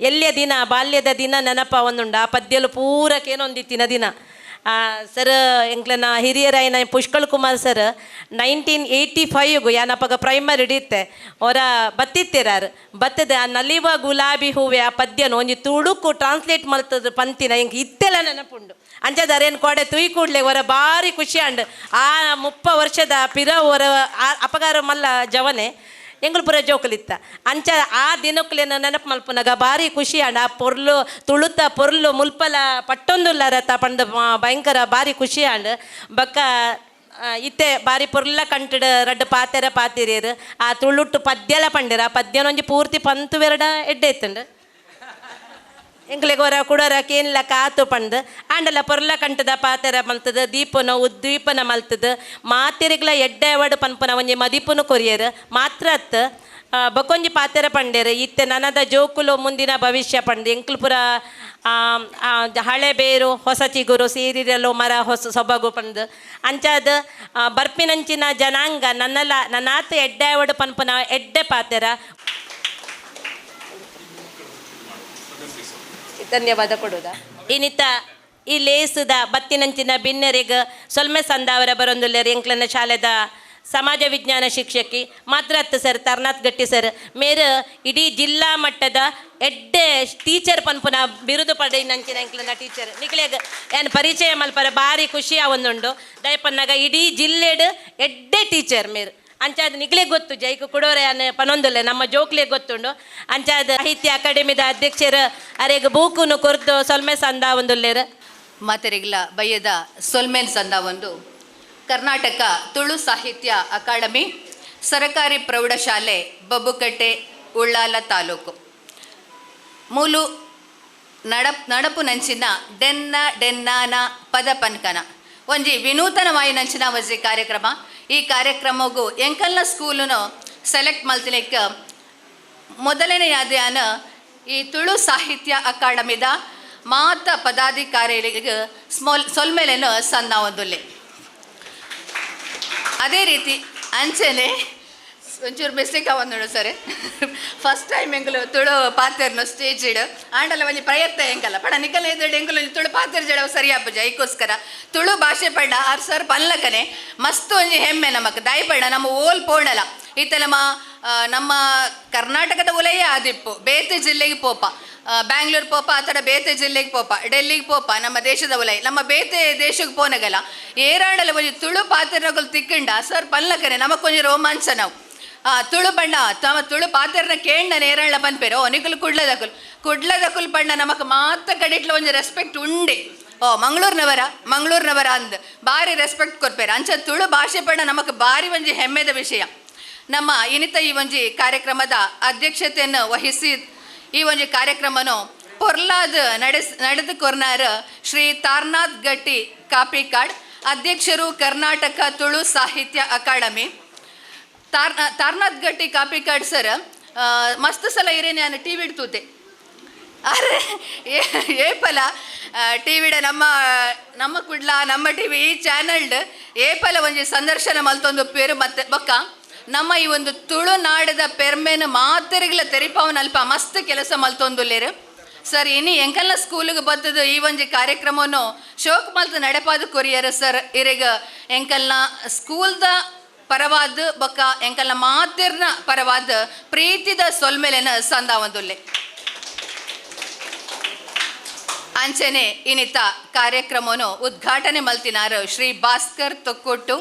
ಎಲ್ಲಿಯ ದಿನ, ಬಾಲ್ಯದ ದಿನ ನೆನಪ ಒಂದುಂಡು. ಆ ಪದ್ಯಲು ಪೂರ ಕೇನೊಂದಿತ್ತಿನ ದಿನ. ಸರ್, ಎಂಕ್ಲೆನ ಹಿರಿಯರಾಯಿನ ಪುಷ್ಕಳ್ ಕುಮಾರ್ ಸರ್ 1985 ಯಾನಪಗ ಪ್ರೈಮರಿ ಹಿಡಿಯುತ್ತೆ ಅವರ ಬತ್ತಿತ್ತೆರಾರು ಬತ್ತದ. ಆ ನಲಿವ ಗುಲಾಬಿ ಹೂವೆ ಆ ಪದ್ಯನ ಒಂಜಿ ತುಳುಕು ಟ್ರಾನ್ಸ್ಲೇಟ್ ಮಲ್ತದ ಪಂತಿನ ಎಂಕ್ ಇತ್ತೆಲ್ಲ ನೆನಪುಂಡು. ಅಂಚದಾರ ಏನು ಕೋಡೆ ತುಯ್ ಕೂಡ್ಲೆ ಹೊರ ಬಾರಿ ಖುಷಿ ಆಂಡ್. ಆ 30 ವರ್ಷದ ಪಿರ ಹೊರ ಅಪಗಾರ ಮಲ್ಲ ಜವನೆ, ಎಂಗುಲು ಪೂರ ಜೋಕುಲಿತ್ತ. ಅಂಚ ಆ ದಿನಕ್ಕುಲೇನ ನೆನಪು ಮಲ್ಪುನಗ ಬಾರಿ ಖುಷಿ ಆಂಡ್. ಆ ಪೊರ್ಲು ತುಳುತ ಪೊರ್ಲು ಮುಲ್ಪಲ ಪಟ್ಟೊಂದುಲ್ಲ ರಥ ಪಂಡ ಭಯಂಕರ ಬಾರಿ ಖುಷಿ ಆಂಡ್. ಬೊಕ್ಕ ಇತ್ತೆ ಬಾರಿ ಪೊರ್ಲ ಕಂಟಡ್ ರಡ್ಡ್ ಪಾತೆರ ಪಾತಿರಿಯರು. ಆ ತುಳುಟ್ಟು ಪದ್ಯಲ ಪಂಡೆರ್. ಆ ಪದ್ಯನೊಂಜಿ ಪೂರ್ತಿ ಪಂತು ಬೆರಡ ಎಡ್ಡೆ ಇತ್ತುಂಡು. ಎಂಕ್ಲೆಗ್ ಒರ ಕುಡೊರ ಕೇನ್ಲ ಕಾತು ಪಂದ್ ಆಂಡಲ ಪೊರ್ಲ ಕಂಟದ ಪಾತೆರ ಮಲ್ತದ, ದೀಪನ ಉದ್ದೀಪನ ಮಲ್ತದ, ಮಾತೆರಿಗ್ಲ ಎಡ್ಡೆ ಅವಡು ಪನ್ಪುನ ಒಂಜಿ ಮದಿಪುನು ಕೊರಿಯರ್. ಮಾತ್ರ ಅತ್, ಬೊಕೊಂಜಿ ಪಾತೆರ ಪಂಡೆರ್. ಇತ್ತೆ ನನದ ಜೋಕುಲು ಮುಂದಿನ ಭವಿಷ್ಯ ಪಂದ್. ಎಂಕ್ಲು ಪೂರ ಆ, ಆ, ಹಳೆ ಬೇರು ಹೊಸ ಚಿಗುರು ಸೇರಿರಲು ಮರ ಹೊಸ ಸೊಬಗು ಪಂದ್. ಅಂಚಾದ್ ಬರ್ಪಿನಂಚಿನ ಜನಾಂಗ ನನ್ನಲ ನನ್ನಾತ್ ಎಡ್ಡೆ ಅವಡು ಪನ್ಪುನ ಎಡ್ಡೆ ಪಾತೆರ. ಧನ್ಯವಾದ ಕೊಡುದ. ಇನ್ನಿತ ಈ ಲೇಸುದ ಬತ್ತಿನಂಚಿನ ಬಿನ್ನೆರಿಗ್ ಸೊಲ್ಮೆ ಸಂದಾವರ ಬರೊಂದುಲ್ಲೆರ್ ಎಂಕ್ಲನ ಶಾಲೆದ ಸಮಾಜ ವಿಜ್ಞಾನ ಶಿಕ್ಷಕಿ ಮಾತ್ರ ಅತ್ತು ಸರ್, ತರ್ನಾಥ್ ಗಟ್ಟಿ ಸರ್ ಮೇರು ಇಡೀ ಜಿಲ್ಲಾ ಮಟ್ಟದ ಎಡ್ಡೆ ಟೀಚರ್ ಪನ್ಪುನ ಬಿರುದು ಪಡೆಯಿನಂಚಿನ ಎಂಕ್ಲನ ಟೀಚರ್. ನಿಕ್ಲೆಗ್ ಏನ್ ಪರಿಚಯ ಮಲ್ಪರ ಬಾರಿ ಖುಷಿ ಆವೊಂದುಂಡು. ದಯಪನ್ನಾಗ ಇಡೀ ಜಿಲ್ಲೆಡ್ ಎಡ್ಡೆ ಟೀಚರ್ ಮೇರು. ಅಂಚಾದ ನಿಕ್ಲೆಗ್ ಗೊತ್ತು, ಜೈಕು ಕುಡೋರೆ ಅನ್ನ ಪನೊಂದುಲ್ಲೆ, ನಮ್ಮ ಜೋಕ್ಲೆಗ್ ಗೊತ್ತುಂಡು. ಅಂಚಾದ ಸಾಹಿತ್ಯ ಅಕಾಡೆಮಿದ ಅಧ್ಯಕ್ಷರು ಅರೆಗ್ ಬೂಕುನು ಕೊರ್ದು ಸೊಲ್ಮೆ ಸಂದ ಒಂದುಲ್ಲೆರ್. ಮಾತೆರಿಗ್ಲ ಬಯ್ಯದ ಸೊಲ್ಮೇನ್ ಸಂದ ಒಂದು. ಕರ್ನಾಟಕ ತುಳು ಸಾಹಿತ್ಯ ಅಕಾಡೆಮಿ, ಸರಕಾರಿ ಪ್ರೌಢಶಾಲೆ ಬಬ್ಬುಕಟ್ಟೆ, ಉಳ್ಳಾಲ ತಾಲೂಕು. ಮೂಲು ನಡಪು ನಂಚಿನ ಡೆನ್ನ ಡೆನ್ನಾನ ಪದ ಪನ್ಕನ ಒಂಜಿ ವಿನೂತನವಾಯಿ ನಂಚಿನ ಒಂಜಿ ಕಾರ್ಯಕ್ರಮ. ಈ ಕಾರ್ಯಕ್ರಮಗೂ ಎಂಕಲ್ನ ಸ್ಕೂಲುನು ಸೆಲೆಕ್ಟ್ ಮಲ್ತಿನೆಕ್ ಮೊದಲನೆಯಾದ್ಯಾನ ಈ ತುಳು ಸಾಹಿತ್ಯ ಅಕಾಡೆಮಿದ ಮಾತ ಪದಾಧಿಕಾರಿಗಳಿಗೆ ಸ್ಮೋಲ್ ಸೊಲ್ಮೆಲೆನು ಸನ್ನ ಒಂದುಲ್ಲೆ. ಅದೇ ರೀತಿ ಅಂಚನೆ ಒಂಚೂರು ಮಿಸ್ಟೇಕ್ ಆವೊಂದುಂಡು ಸರ್. ಫಸ್ಟ್ ಟೈಮ್ ಎಂಕುಲು ತುಳು ಪಾತೆರ್ನು ಸ್ಟೇಜ್ ಇಡು. ಆಂಡಲ ಒಂಜಿ ಪ್ರಯತ್ನ ಎಂಕಲ್ಲ ಪಡ ನಿಕಲ ಎದುರು ಎಂಕುಲು ಒಂಜಿ ತುಳು ಪಾತೆರ್ ಜಡ ಸರಿ ಆಪುಜ. ಐಕೋಸ್ಕರ ತುಳು ಭಾಷೆ ಪಂಡ ಆರ್ ಸರ್ ಪಲ್ಲಕನೆ ಮಸ್ತ್ ಒಂಜಿ ಹೆಮ್ಮೆ ನಮಕ್. ದಯಪಡ ನಮ್ಮ ಓಲ್ ಪೋಣಲ ಇತ್ತೆ ನಮ್ಮ ನಮ್ಮ ಕರ್ನಾಟಕದ ಉಲಯೇ ಆದಿಪ್ಪು, ಬೇತೆ ಜಿಲ್ಲೆಗೆ ಪೋಪ, ಬ್ಯಾಂಗ್ಳೂರ್ ಪೋಪ, ಆ ಥರ ಬೇತೆ ಜಿಲ್ಲೆಗೆ ಪೋಪ, ಡೆಲ್ಲಿಗೆ ಪೋಪ, ನಮ್ಮ ದೇಶದ ಉಲೈ ನಮ್ಮ ಬೇತೆ ದೇಶಕ್ಕೆ ಪೋನಗಲ ಏರಾಡಲ ಒಂಜಿ ತುಳು ಪಾತೆರ್ನಕುಲು ತಿಕ್ಕಂಡ ಸರ್ ಪಲ್ಲಕನೆ ನಮಕೊಂಜಿ ರೋಮಾಂಚ. ನಾವು ತುಳು ಬಣ್ಣ ತಮ್ಮ ತುಳು ಪಾತೆರ್ನ ಕೇಂಡ ನೇರಳ್ಳ ಪನ್ಪೇರು. ಓ ನಿಕುಲು ಕುಡ್ಲದಕುಲು, ಕುಡ್ಲದಕುಲು ಪಂಡ ನಮಕ್ ಮಾತ ಕಡಿಟ್ಲ ಒಂಜಿ ರೆಸ್ಪೆಕ್ಟ್ ಉಂಡೆ. ಓ ಮಂಗಳೂರಿನವರ, ಮಂಗಳೂರಿನವರ ಅಂದ್ ಬಾರಿ ರೆಸ್ಪೆಕ್ಟ್ ಕೊರ್ಪೇರು. ಅಂಚ ತುಳು ಭಾಷೆ ಪಂಡ ನಮಕ್ ಬಾರಿ ಒಂಜಿ ಹೆಮ್ಮೆದ ವಿಷಯ. ನಮ್ಮ ಇನಿತ ಈ ಒಂಜಿ ಕಾರ್ಯಕ್ರಮದ ಅಧ್ಯಕ್ಷತೆಯನ್ನು ವಹಿಸಿ ಈ ಒಂಜಿ ಕಾರ್ಯಕ್ರಮನು ಪೊರ್ಲಾದ್ ನಡೆದು ಕೊರ್ನಾರ್ ಶ್ರೀ ತಾರ್ನಾಥ್ ಗಟ್ಟಿ ಕಾಪಿಕಾಡ್, ಅಧ್ಯಕ್ಷರು, ಕರ್ನಾಟಕ ತುಳು ಸಾಹಿತ್ಯ ಅಕಾಡೆಮಿ. ತಾರ್ನಾಥ್ ಗಟ್ಟಿ ಕಾಪಿಕಾಡ್ ಸರ್ ಮಸ್ತ್ ಸಲ ಇರೇನೆ ನಾನು ಟಿ ವಿಡ್ ತೂತೆ. ಅರೆ ಏಪಲ ಟಿ ವಿಡ ನಮ್ಮ ನಮ್ಮ ಕುಡ್ಲ ನಮ್ಮ ಟಿ ವಿ ಈ ಚಾನಲ್ಡ್ ಏಪಲ ಒಂಜಿ ಸಂದರ್ಶನ ಮಲ್ತೊಂದು ಪೇರು. ಮತ್ತೆ ಬೊಕ್ಕ ನಮ್ಮ ಈ ಒಂದು ತುಳುನಾಡದ ಪೆರ್ಮೆನ ಮಾತೆರಿಗ್ಲ ತೆರಿಪಾವನಲ್ಪ ಮಸ್ತ್ ಕೆಲಸ ಮಲ್ತೊಂದುಲ್ಲೇರು ಸರ್. ಇನಿ ಎಂಕಲ್ನ ಸ್ಕೂಲಿಗೆ ಬತ್ತದು ಈ ಒಂಜಿ ಕಾರ್ಯಕ್ರಮವನ್ನು ಶೋಕ್ ಮಲ್ತು ನಡೆಪಾದ ಕೊರಿಯರ್ ಸರ್. ಇರೆಗ ಎಂಕಲ್ನ ಸ್ಕೂಲ್ದ ಪರವಾದ ಬೊಕ್ಕ ಎಂಕಲ್ನ ಮಾತಿರ್ನ ಪರವಾದ ಪ್ರೀತಿದ ಸೊಲ್ಮೆಲೆನ ಸಂದಾವಂದುಲ್ಲೆ. ಅಂಚನೆ ಇನಿತ ಕಾರ್ಯಕ್ರಮವನ್ನು ಉದ್ಘಾಟನೆ ಮಲ್ತಿನಾರು ಶ್ರೀ ಭಾಸ್ಕರ್ ತೊಕ್ಕೊಟ್ಟು,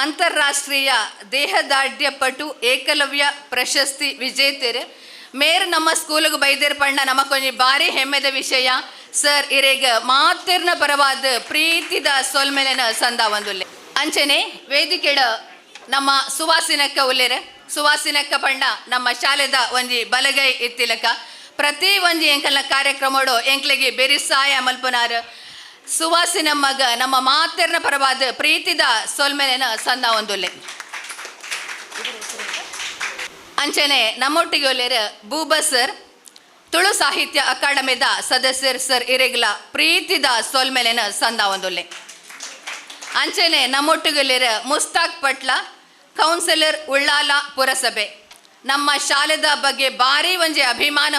ಅಂತಾರಾಷ್ಟ್ರೀಯ ದೇಹದಾಢ್ಯ ಪಟು, ಏಕಲವ್ಯ ಪ್ರಶಸ್ತಿ ವಿಜೇತರು. ಮೇರ್ ನಮ್ಮ ಸ್ಕೂಲಿಗೆ ಬೈದೇರ್ ಪಂಡ ನಮಕೊಂಜಿ ಬಾರಿ ಹೆಮ್ಮೆದ ವಿಷಯ. ಸರ್ ಇರೆಗ ಮಾತಿರ್ನ ಪರವಾದ ಪ್ರೀತಿದ ಸೊಲ್ಮೆಲೆನ ಸಂದಾವಂದುಲ್ಲೆ. ಅಂಚನೆ ವೇದಿಕೆಡ ನಮ್ಮ ಸುವಾಸಿನಕ್ಕ ಉಲ್ಲೇರೆ. ಸುವಾಸಿನಕ್ಕ ಪಂಡ ನಮ್ಮ ಶಾಲೆದ ಒಂಜಿ ಬಲಗೈ ಇತ್ತಿಲಕ. ಪ್ರತಿ ಒಂಜಿ ಎಂಕಲ್ನ ಕಾರ್ಯಕ್ರಮಡು ಎಂಕ್ಲೆಗೆ ಬೆರಿಸಾಯ ಮಲ್ಪನಾರ್ ಸುವಾಸಿನ ಮಗ ನಮ್ಮ ಮಾತೆರ್ನ ಪರವಾದ ಪ್ರೀತಿದ ಸೊಲ್ಮೆಲೆನ ಸಂದ ಒಂದುಲ್ಲೆ. ಅಂಚನೆ ನಮ್ಮೊಟ್ಟಿಗೆ ಒಲ್ಲೇರು ಬೂಬ ಸರ್, ತುಳು ಸಾಹಿತ್ಯ ಅಕಾಡೆಮಿದ ಸದಸ್ಯರ್ ಸರ್ ಇರೆಗ್ಲ ಪ್ರೀತಿದ ಸೊಲ್ಮೆಲೆನ ಸಂದ ಒಂದುಲ್ಲೆ. ಅಂಚನೆ ನಮ್ಮೊಟ್ಟಿಗೆ ಮುಸ್ತಾಕ್ ಪಟ್ಲ, ಕೌನ್ಸಿಲರ್ ಉಳ್ಳಾಲ ಪುರಸಭೆ. ನಮ್ಮ ಶಾಲೆದ ಬಗ್ಗೆ ಭಾರಿ ಒಂಜಿ ಅಭಿಮಾನ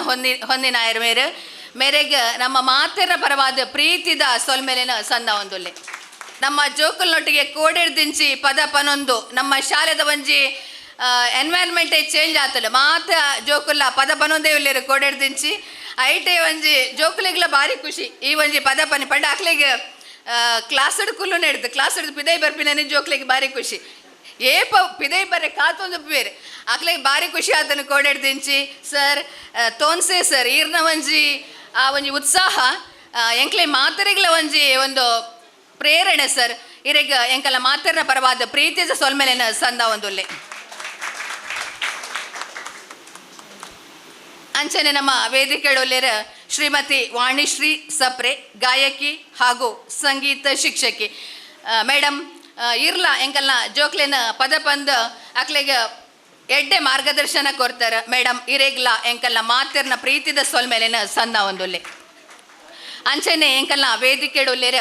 ಹೊಂದಿನಾಯರ್ ಮೇರು ಮೇರೆಗ್ ನಮ್ಮ ಮಾತೆರ ಪರವಾದ ಪ್ರೀತಿದ ಸೊಲ್ಮೆಲೆನ ಸಂದ ಒಂದುಲ್ಲೆ. ನಮ್ಮ ಜೋಕುಲ್ನೊಟ್ಟಿಗೆ ಕೋಡೆರ್ದಿಂಚಿ ಪದ ಪನೊಂದು ನಮ್ಮ ಶಾಲೆದ ಒಂಜಿ ಎನ್ವೈರ್ಮೆಂಟೇ ಚೇಂಜ್ ಆತಲ್ಲ. ಮಾತ ಜೋಕುಲ್ಲ ಪದ ಪನೊಂದೇ ಉಲ್ಲೇರು ಕೋಡೆರ್ದಿಂಚಿ. ಐಟೆ ಒಂಜಿ ಜೋಕುಲಿಗ್ಲ ಭಾರಿ ಖುಷಿ ಈ ಒಂಜಿ ಪದ ಪನಿ ಪಂಡ ಅಕ್ಲೆಗ್ ಕ್ಲಾಸ್ ಕುಲ್ಲು ನೆಡ್ದು ಕ್ಲಾಸ್ ಹಿಡ್ದು ಪಿದೈ ಬರ್ಪಿನ ಜೋಕ್ಲಿಗೆ ಭಾರಿ ಖುಷಿ. ಏಪ ಪಿದೈ ಬರ್ರೆ ಕಾತೊಂದು ಬೇರೆ ಅಕ್ಲೆಗ್ ಭಾರಿ ಖುಷಿ ಆತನು ಕೋಡೆಡ್ದಿಂಚಿ ಸರ್ ತೋನ್ಸೆ ಸರ್ ಈರ್ನ ಒಂಜಿ ಆ ಒಂಜಿ ಉತ್ಸಾಹ ಎಂಕ್ಲೆ ಮಾತರಿಗ್ಲ ಒಂಜಿ ಒಂದು ಪ್ರೇರಣೆ ಸರ್. ಇರೆಗ್ ಎಂಕಲ ಮಾತರ್ನ ಪರವಾದ ಪ್ರೀತಿಯ ಸೊಲ್ಮೆಲೆನ ಸಂದ ಒಂದುಲ್ಲೆ. ಅಂಚನೆ ನಮ್ಮ ವೇದಿಕೆಡೊಲ್ಲೆರ ಶ್ರೀಮತಿ ವಾಣಿಶ್ರೀ ಸಪ್ರೆ, ಗಾಯಕಿ ಹಾಗೂ ಸಂಗೀತ ಶಿಕ್ಷಕಿ ಮೇಡಮ್ ಇರ್ಲ ಎಂಕಲ್ನ ಜೋಕ್ಲೆನ ಪದ ಪಂದ್ ಅಕ್ಲೆಗ್ ಎಡ್ಡೆ ಮಾರ್ಗದರ್ಶನ ಕೊರ್ತಾರ ಮೇಡಮ್. ಇರೆಗ್ಲ ಎಂಕಲ್ನ ಮಾತೆರ್ನ ಪ್ರೀತಿದ ಸೊಲ್ಮೆಲೆನ ಸಂದ ಒಂದುಲ್ಲೆ. ಅಂಚನೆ ಎಂಕಲ್ನ ವೇದಿಕೆಡೊಲ್ಲೆರ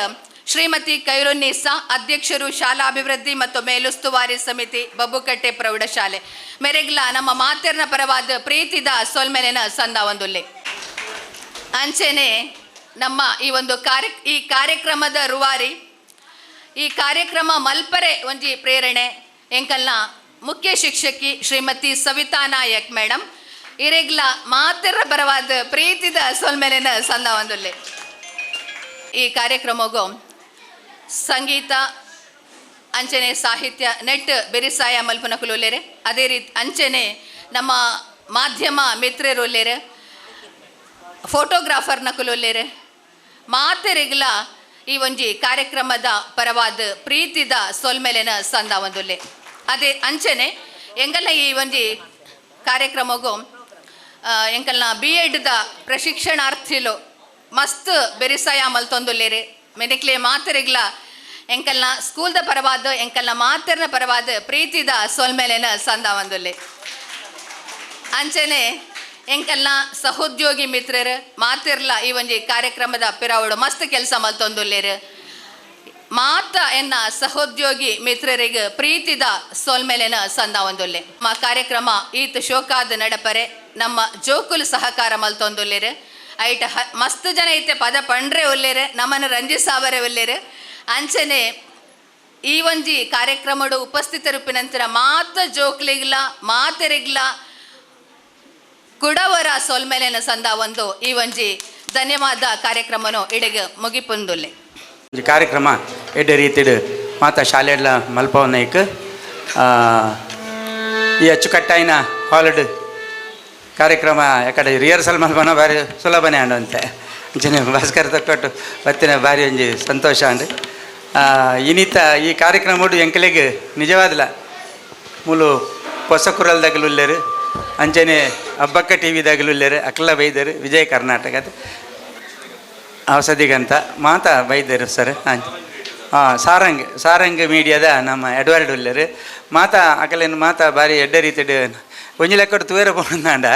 ಶ್ರೀಮತಿ ಕೈರುನ್ನೀಸಾ, ಅಧ್ಯಕ್ಷರು ಶಾಲಾ ಅಭಿವೃದ್ಧಿ ಮತ್ತು ಮೇಲುಸ್ತುವಾರಿ ಸಮಿತಿ, ಬಬ್ಬುಕಟ್ಟೆ ಪ್ರೌಢಶಾಲೆ. ಮೇರೆಗ್ಲ ನಮ್ಮ ಮಾತೆರ್ನ ಪರವಾದ ಪ್ರೀತಿದ ಸೊಲ್ಮೆಲೆನ ಸಂದ ಒಂದುಲ್ಲೆ. ಅಂಚನೆ ನಮ್ಮ ಈ ಒಂದು ಈ ಕಾರ್ಯಕ್ರಮದ ರೂವಾರಿ, ಈ ಕಾರ್ಯಕ್ರಮ ಮಲ್ಪರೆ ಒಂಜಿ ಪ್ರೇರಣೆ ಎಂಕಲ್ನ ಮುಖ್ಯ ಶಿಕ್ಷಕಿ ಶ್ರೀಮತಿ ಸವಿತಾ ನಾಯಕ್ ಮೇಡಮ್. ಇರೆಗ್ಲ ಮಾತೆರ್ರ ಪರವಾದ ಪ್ರೀತಿದ ಸೊಲ್ಮೆಲೆನ ಸಂದ ಒಂದುಲ್ಲೆ. ಈ ಕಾರ್ಯಕ್ರಮಗೂ ಸಂಗೀತ ಅಂಚನೆ ಸಾಹಿತ್ಯ ನೆಟ್ ಬೆರಿಸಾಯ ಮಲ್ಪನಕುಲುಲ್ಲೇರೆ. ಅದೇ ರೀತಿ ಅಂಚನೆ ನಮ್ಮ ಮಾಧ್ಯಮ ಮಿತ್ರರುಲ್ಲೇರೆ, ಫೋಟೋಗ್ರಾಫರ್ ನಕುಲುಲ್ಲೇರೆ. ಮಾತೆರಿಗ್ಲ ಈ ಒಂಜಿ ಕಾರ್ಯಕ್ರಮದ ಪರವಾದ ಪ್ರೀತಿದ ಸೊಲ್ಮೆಲೆನ ಸಂದ ಒಂದುಲ್ಲೆ. ಅದೇ ಅಂಚನೆ ಎಂಕಲ್ನ ಈ ಒಂಜಿ ಕಾರ್ಯಕ್ರಮಗೂ ಎಂಕಲ್ನ ಬಿ ಎಡ್ದ ಪ್ರಶಿಕ್ಷಣಾರ್ಥಿಲು ಮಸ್ತ್ ಬೆರಿಸಾಯ ಮಲ್ತೊಂದುಲ್ಲೇರೆ. ಮೆನಿಕ್ಲೆ ಮಾತೆರಿಗ್ಲ ಎಂಕಲ್ನ ಸ್ಕೂಲ್ದ ಪರವಾದ ಎಂಕಲ್ನ ಮಾತೆರ್ನ ಪರವಾದ ಪ್ರೀತಿದ ಸೊಲ್ಮೆಲೆನ ಸಂದ ಒಂದುಲ್ಲೆ. ಅಂಚನೆ ಎಂಕಲ್ನ ಸಹೋದ್ಯೋಗಿ ಮಿತ್ರರು ಮಾತಿರ್ಲ ಈ ಒಂಜಿ ಕಾರ್ಯಕ್ರಮದ ಪಿರಾವಡು ಮಸ್ತ್ ಕೆಲಸ ಮಲ್ತೊಂದುಲ್ಲೇರು. ಮಾತ ಎನ್ನ ಸಹೋದ್ಯೋಗಿ ಮಿತ್ರರಿಗೆ ಪ್ರೀತಿದ ಸೊಲ್ಮೆಲೆನ ಸಂದ ಒಂದುಲ್ಲೆ. ನಮ್ಮ ಕಾರ್ಯಕ್ರಮ ಈತ ಶೋಕಾದ ನಡಪರೆ ನಮ್ಮ ಜೋಕುಲು ಸಹಕಾರ ಮಲ್ತೊಂದುಲ್ಲೇರು. ಐಟ ಮಸ್ತ್ ಜನ ಐತೆ ಪದ ಪಂಡ್ರೆ ಒಲ್ಲೇರು, ನಮ್ಮನ್ನು ರಂಜಿಸಾವರೆ ಒಲ್ಲೇರು. ಅಂಚನೆ ಈ ಒಂಜಿ ಕಾರ್ಯಕ್ರಮಡು ಉಪಸ್ಥಿತರುಪಿನಂತರ ಮಾತ ಜೋಕ್ಲಿಗ್ಲ ಮಾತೆರಿಗ್ಲ ಕುಡವರ ಸೊಲ್ಮೆಲೆನ ಸಂದ ಒಂದು ಈ ಒಂಜಿ ಧನ್ಯವಾದ ಕಾರ್ಯಕ್ರಮನು ಇಡೆಗೆ ಮುಗಿಪುಂದುಲ್ಲೆ. ಒಂಜಿ ಕಾರ್ಯಕ್ರಮ ಎಡ್ಡೆ ರೀತಿಡ್ ಮಾತ ಶಾಲೆಡ್ಲ ಮಲ್ಪವನೈಕ್ ಈ ಅಚ್ಚುಕಟ್ಟಾಯಿನ ಹಾಲ್ಡ್ ಕಾರ್ಯಕ್ರಮ ಯಾಕಡೆ ರಿಹರ್ಸಲ್ ಮಲ್ಪನ ಭಾರಿ ಸುಲಭನೇ ಅಂಡಂತೆ. ಅಂಚನೆ ಭಾಸ್ಕರ್ ತಕ್ಕಟ್ಟು ಬತ್ತಿನ ಭಾರಿ ಒಂಜಿ ಸಂತೋಷ ಅಂಡ್. ಇನಿತ ಈ ಕಾರ್ಯಕ್ರಮ ಎಂಕಲೆಗ್ ನಿಜವಾದಲ ಮೂಲು ಹೊಸ ಕುರಲ್ದಾಗಲು ಉಲ್ಲೇರು, ಅಂಚನೆ ಹಬ್ಬಕ್ಕ ಟಿ ವಿದಾಗಲು ಉಲ್ಲೇರು, ಅಕ್ಲ ಬೈದರು ವಿಜಯ ಕರ್ನಾಟಕದ ಔಷಧಿಗಂತ ಮಾತಾ ಬೈದರು ಸರ್. ಹಾಂ ಹಾಂ ಸಾರಂಗ್ ಸಾರಂಗ್ ಮೀಡಿಯಾದ ನಮ್ಮ ಎಡ್ವರ್ಡ್ ಉಲ್ಲೇರು ಮಾತಾ ಅಕಲೇನು ಮಾತಾ ಭಾರಿ ಎಡ್ಡೆ ರೀತಿಡ್ ಒಂಜಿ ಲೆಕ್ಕಡ್ ತೂಯರ ಪೋಂದಾಂಡ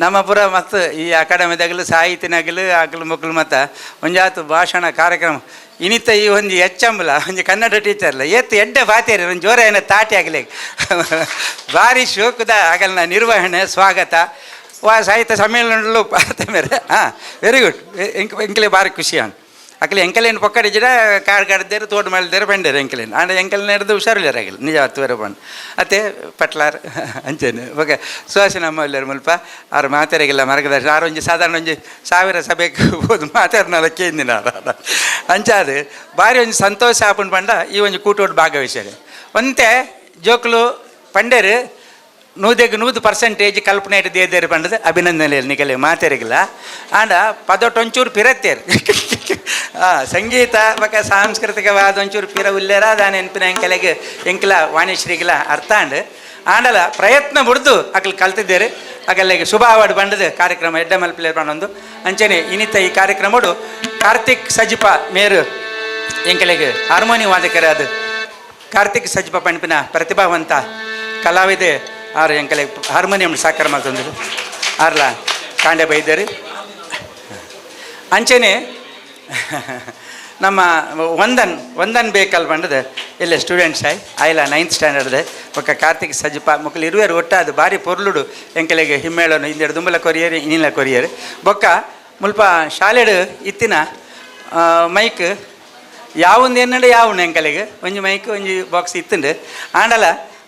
ನಮ್ಮ ಪುರ ಮತ್ತು ಈ ಅಕಾಡೆಮಿದಾಗಲು ಸಾಹಿತ್ಯನಾಗಲು ಅಕಲು ಮೊಕ್ಕಲು ಮತ್ತ ಒಂಜಾತು ಭಾಷಣ ಕಾರ್ಯಕ್ರಮ ಇನಿತ ಈ ಒಂಜಿ ಎಚ್ಚಂಬಲ ಒಂಜಿ ಕನ್ನಡ ಟೀಚರ್ಲ ಏತ್ ಎಡ್ಡೆ ಬಾತೇರಿ ಒಂದು ಜೋರ ಏನ ತಾಟಿ ಆಗಲಿ ಭಾರಿ ಶೋಕದ ಆಗಲ್ನ ನಿರ್ವಹಣೆ ಸ್ವಾಗತ ವಾ ಸಾಹಿತ್ಯ ಸಮ್ಮೇಳನದಲ್ಲೂ ಪಾತ ಮೇರೆ. ಹಾಂ ವೆರಿ ಗುಡ್. ಎಂಕಲೆ ಭಾರಿ ಖುಷಿ ಅನ್ ಅಕಲೆ ಎಂಕಲೇನು ಪೊಕ್ಕಡಿಜಿಡ ಕಾಡು ಕಾಡ್ದೇರು ತೋಟ ಮಾಡಿದ್ದೇರು ಬಂಡೇರು ಎಂಕಲೇನು ಆಂಡ ಎಂಕಲ್ ನಡೆದು ಹುಷಾರಿಲ್ಲ ಆಗಿಲ್ಲ ನಿಜ ಹತ್ತು ಬಂದು ಅತ್ತೆ ಪಟ್ಲಾರ್ ಅಂಚೇನೆ ಓಕೆ ಸುಹಾಸಿನ ಅಮ್ಮ ಮುಲ್ಪ ಆರು ಮಾತೆರೆಗಿಲ್ಲ ಮಾರ್ಗದರ್ಶನ ಆರು ಒಂಜಿ ಸಾಧಾರಣ ಒಂಜಿ ಸಾವಿರ ಸಭೆಗೆ ಹೋದು ಮಾತಾಡ್ನಲ್ಲ ಕೇಂದಿನ ಅಂಚಾದು ಭಾರಿ ಒಂಜಿ ಸಂತೋಷ ಆಪುಂಡು ಪಂಡ ಈ ಒಂಜಿ ಕೂಟೋಡು ಭಾಗವಹಿಸ್ಯಾರೆ ಒಂತೆ ಜೋಕುಲು ಪಂಡೇರು. 100ಕ್ಕೆ 100% ಕಲ್ಪನೆ ದೇದೇರು ಪಂಡದು ಅಭಿನಂದನೆ ನಿಕಲೆ ಮಾತೆರಿಗಿಲ್ಲ. ಆಂಡ ಪದೊಟೊಂಚೂರು ಪಿರತ್ತೇರು ಸಂಗೀತ ಬೊಕ ಸಾಂಸ್ಕೃತಿಕವಾದ ಒಂಚೂರು ಪಿರ ಉಲ್ಲೇರ ದಾನೆ ನೆನಪಿನ ಎಂಕಲೆಗ್ ಎಂಕಲ ವಾಣಿಶ್ರೀಗಿಲ ಅರ್ಥ ಆಂಡ್. ಆಂಡಲ ಪ್ರಯತ್ನ ಬುಡ್ದು ಅಕಲ್ ಕಲ್ತಿದ್ದೇರು. ಅಕಲೆಗ್ ಶುಭ ಅವಾರ್ಡ್ ಬಂಡದು ಕಾರ್ಯಕ್ರಮ ಎಡ್ಡೆ ಮಲ್ಪಲೆ ಪಂಡೊಂದು ಅಂಚನೆ ಇನಿತ ಈ ಕಾರ್ಯಕ್ರಮಡು ಕಾರ್ತಿಕ್ ಸಜಿಪ ಮೇರು ಎಂಕಲೆಗ್ ಹಾರ್ಮೋನಿ ವಾದಕರ ಅದು ಕಾರ್ತಿಕ್ ಸಜಿಪ ಪಂಪಿನ ಪ್ರತಿಭಾವಂತ ಕಲಾವಿದೆ ಆರು ಎಂಕಲೆ ಹಾರ್ಮೋನಿಯಂ ಸಾಕಾರ ಮಲ್ತೊಂದು ಆರ್ಲ ಕಾಂಡೆ ಬೈದರು. ಅಂಚನೆ ನಮ್ಮ ವಂದನ್ ವಂದನ್ ಬೇಕಲ್ ಬಂಡದ ಇಲ್ಲ ಸ್ಟೂಡೆಂಟ್ಸ್ ಆಯ್ ಆಯ್ಲ 9th standard ಬೊಕ್ಕ ಕಾರ್ತಿಕ್ ಸಜ್ಜಪ ಮೊಕ್ಕಲು ಇರುವೆರು ಒಟ್ಟಾದು ಬಾರಿ ಪೊರ್ಲುಡು ಎಂಕಲೆಗ್ ಹಿಮ್ಮೇಳನು ಇಂದೆಡು ದುಂಬಲ ಕೊರಿಯರ್ ಇನ್ನಿಲ ಕೊರಿಯರ್. ಬೊಕ್ಕ ಮುಲ್ಪ ಶಾಲೆಡು ಇತ್ತಿನ ಮೈಕ್ ಯಾವೊಂದು ಎನ್ನಂಡ ಯಾವುಂಡು ಎಂಕಲೆಗ್ ಒಂಜಿ ಮೈಕ್ ಒಂಜಿ ಬಾಕ್ಸ್ ಇತ್ತುಂಡು. ಆಂಡಲ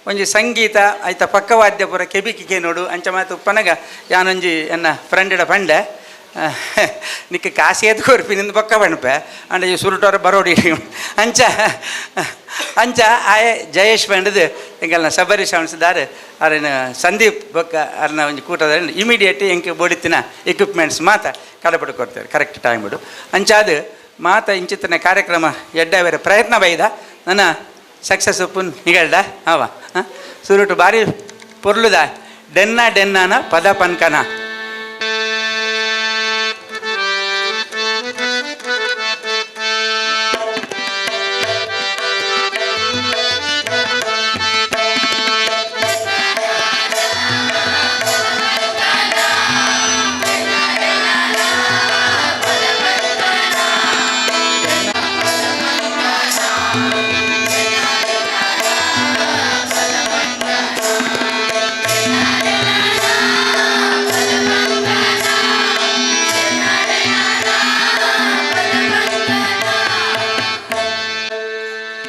ಒಂಜಿ ಸಂಗೀತ ಐತ ಪಕ್ಕವಾದ್ಯ ಪೂರ ಕೆಬಿಕಿಗೆ ನೋಡು ಅಂಚ ಮಾತು ಉಪ್ಪನಗ ಯಾನೊಂಜಿ ಎನ್ನ ಫ್ರೆಂಡಿಡ ಪಂಡೆ ನಿಕ್ಕ ಕಾಸಿ ಎದ್ದು ಕೊರ್ಪಿನಿಂದ ಪಕ್ಕ ಪಣಪೆ ಅಂಡ ಈ ಸುರುಟೋರ ಬರೋಡಿ ಅಂಚ ಅಂಚ ಆಯೆ ಜಯೇಶ್ ಪಂಡದು ಎಂಕಲ್ನ ಸಬರಿ ದಾರ್ ಅರನ ಸಂದೀಪ್ ಬೊಕ್ಕ ಅರ್ನ ಒಂಜಿ ಕೂಟದ ಇಮಿಡಿಯೇಟ್ ಎಂಕ್ ಬೋಡಿತ್ತಿನ ಎಕ್ವಿಪ್ಮೆಂಟ್ಸ್ ಮಾತ ಕಡಪಡು ಕೊಡ್ತಾರೆ ಕರೆಕ್ಟ್ ಟೈಮ್ ಬಿಡು. ಅಂಚಾದ ಮಾತ ಇಂಚಿತ್ತನ ಕಾರ್ಯಕ್ರಮ ಎಡ್ಡ ಪ್ರಯತ್ನ ಬೈದ ನನ್ನ ಸಕ್ಸಸ್ ಉಪ್ಪುನ್ ನಿಗಳ್ದ ಅವ ಸುರುಟು ಬಾರಿ ಪೊರ್ಲುದ ಡೆನ್ನ ಡೆನ್ನಾನ ಪದ ಪನ್ಕನ.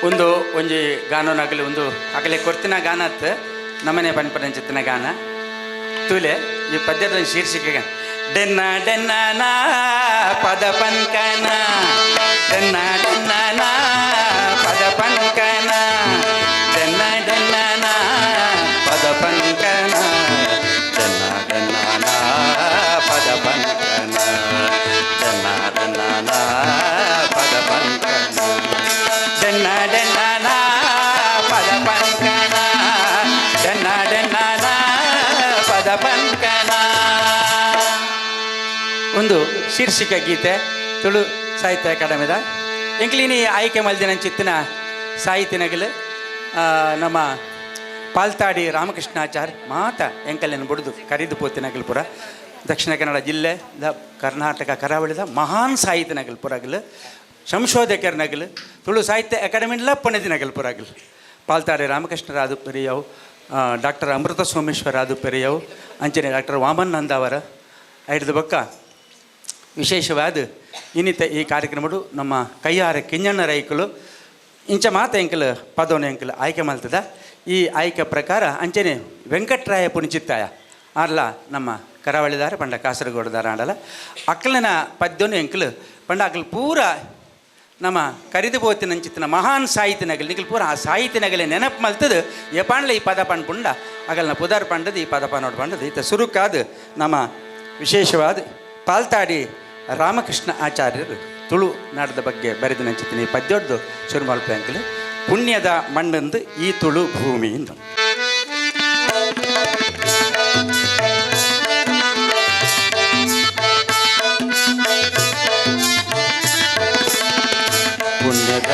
ಒಂದು ಒಂಜಿ ಗಾನೋನಾಗಲಿ ಒಂದು ಅಗಲೆ ಕೊರ್ತಿನ ಗಾನತ್ ನಮನೆ ಪನ್ಪನಂಚಿತ್ತಿನ ಗಾನ ತೂಲೆ ಈ ಪದ್ಯದ ಒಂದು ಶೀರ್ಷಿಕೆ ಡೆನ್ನ ಡೆನ್ನ ನಾ ಪದ ಪನ್ಕನ ಡೆನ್ನ ಡೆನ್ನ ನಾ ಪದ ಪನ್ಕನ ಡೆನ್ನ ಡೆನ್ನ ನಾ ಪದ ಪನ್ಕನ ಡೆನ್ನ ಡೆನ್ನ ನಾ ಪದ ಪನ್ಕನ ಡೆನ್ನ ಡೆನ್ನ ನಾ ಪದ ಪನ್ಕನ ಡೆನ್ನ ಡೆನ್ನ ನಾ ಪದ ಪನ್ಕನ ಡೆನ್ನ ಡೆನ್ನ ನಾ ಪದ ಪನ್ಕನ. ಒಂದು ಶೀರ್ಷಿಕೆ ಗೀತೆ ತುಳು ಸಾಹಿತ್ಯ ಅಕಾಡೆಮಿದ ಎಂಕ್ಲಿನಿ ಆಯ್ಕೆ ಮಲ್ದಿನಂಚಿತ್ತಿನ ಸಾಹಿತ್ಯನಗಲು ನಮ್ಮ ಪಾಲ್ತಾಡಿ ರಾಮಕೃಷ್ಣಾಚಾರ್ಯ ಮಾತ ಎಂಕಲೆನ್ ಬುಡ್ದು ಕರಿದು ಪೋತಿನಗಲ್ ಪುರ ದಕ್ಷಿಣ ಕನ್ನಡ ಜಿಲ್ಲೆ the Karnataka ಕರಾವಳಿದ ಮಹಾನ್ ಸಾಹಿತ್ಯನಗಲ್ ಪುರಗಲು ಸಂಶೋಧಕರ ನಗಲು ತುಳು ಸಾಹಿತ್ಯ ಅಕಾಡೆಮಿಲ ಪಣದಿನಗಲ್ ಪುರಗಲು ಪಾಲ್ತಾಡಿ ರಾಮಕೃಷ್ಣರಾದು ಪೆರಿಯವು ಡಾಕ್ಟರ್ ಅಮೃತ ಸೋಮೇಶ್ವರ ಆದು ಪೆರಿಯವು ಅಂಚನೆ ಡಾಕ್ಟರ್ ವಾಮನ್ ನಂದಾವರ ಐಡ್ದ ಬೊಕ್ಕ ವಿಶೇಷವಾದ ಇನ್ನಿತ ಈ ಕಾರ್ಯಕ್ರಮಡು ನಮ್ಮ ಕೈಯಾರ ಕಿಂಜಣ್ಣ ರೈಕುಲು ಇಂಚ ಮಾತ ಎಂಕಲ್ ಪದೋನ ಎಂಕಲ್ ಆಯ್ಕೆ ಮಲ್ತದ. ಈ ಆಯ್ಕೆ ಪ್ರಕಾರ ಅಂಚನೆ ವೆಂಕಟ್ರಾಯ ಪುಣಿಚಿತ್ತಾಯ ಆರ್ಲ ನಮ್ಮ ಕರಾವಳಿದಾರ ಪಂಡ ಕಾಸರಗೋಡುದಾರ ಆಡಲ ಅಕ್ಕಲನ ಪದ್ಯನು ಎಂಕಲ್ ಪಂಡ ಅಕ್ಕಲು ಪೂರ ನಮ್ಮ ಕರಿದು ಪೋತಿನಂಚಿತ್ತಿನ ಮಹಾನ್ ಸಾಹಿತ್ಯ ನಗಲ್ ನಿಕಲ್ ಪೂರ ಆ ಸಾಹಿತ್ಯ ನಗಲೆ ನೆನಪು ಮಲ್ತದ ಎಪಾಂಡ್ಲ ಈ ಪದ ಪಂಡ ಅಗಲ್ನ ಪುದರ್ ಪಂಡದು ಈ ಪದ ಪನ್ನೋಡು ಪಂಡದು ಈತ ಸುರುಕಾದ ನಮ್ಮ ವಿಶೇಷವಾದ ಪಾಲ್ತಾಡಿ ರಾಮಕೃಷ್ಣ ಆಚಾರ್ಯರು ತುಳು ನಾಡದ ಬಗ್ಗೆ ಬರೆದ ಈ ಪದ್ಯೊಡ್ದು ಶುರು ಅಂಕಲ್ ಪುಣ್ಯದ ಮಣ್ಣಂದು ಈ ತುಳು ಭೂಮಿ ಎಂದು. ಪುಣ್ಯದ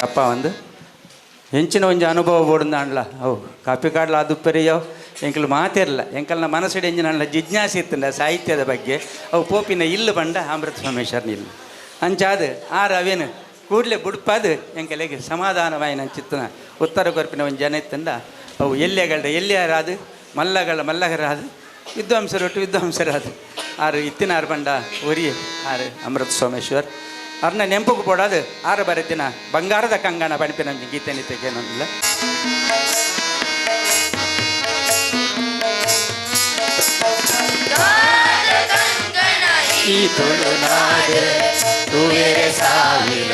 ಅಪ್ಪ ಒಂದು ಹೆಂಚಿನ ಒಂಜಿ ಅನುಭವ ಬೋಡುಂದಾಂಡ್ಲ ಅವು ಕಾಪಿ ಕಾಡ್ಲ ಅದು ಪೆರಿಯೋ ಎಂಕಲ್ ಮಾತಿರಲ್ಲ ಎಂಕಲ್ನ ಮನಸ್ಸಿಡ ಎಂಜಿನ ಜಿಜ್ಞಾಸೆ ಇತ್ತಂಡ ಸಾಹಿತ್ಯದ ಬಗ್ಗೆ ಅವು ಪೋಪಿನ ಇಲ್ಲು ಬಂಡ ಅಮೃತ ಸೋಮೇಶ್ವರನ ಇಲ್ಲು ಅಂಚಾದ ಆರು ಅವೇನು ಕೂಡಲೇ ಬುಡ್ಪಾದು ಎಂಕಲೆಗೆ ಸಮಾಧಾನವಾಯಿನ ಅಂಚಿತ್ತನ ಉತ್ತರ ಕೊರ್ಪಿನ ಒಂದು ಜನ ಇತ್ತಂಡ ಅವು ಎಲ್ಯಗಳ್ಡ ಎಲ್ಯಾರಾದು ಮಲ್ಲಗಳ ಮಲ್ಲಗರಾದು ವಿದ್ವಾಂಸರೊಟ್ಟು ವಿದ್ವಾಂಸರಾದು ಆರು ಇತ್ತಿನಾರು ಬಂಡ ಒರಿ ಆರು ಅಮೃತ ಸೋಮೇಶ್ವರ್ ಅರ್ನ ನೆಂಪುಗು ಪೋಡಾದು ಆರು ಬರತ್ತಿನ ಬಂಗಾರದ ಕಂಗಣ ಪಣಿಪಿನ ಗೀತೆ ನಿತ್ಯಕ್ಕೇನೊಂದಿಲ್ಲ. ಈ ತುಳುನಾಡು ತೂವೆರೆ ಸಾವಿರ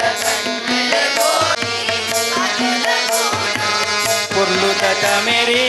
ಪೊರ್ಲು ತಟ ಮೇರಿ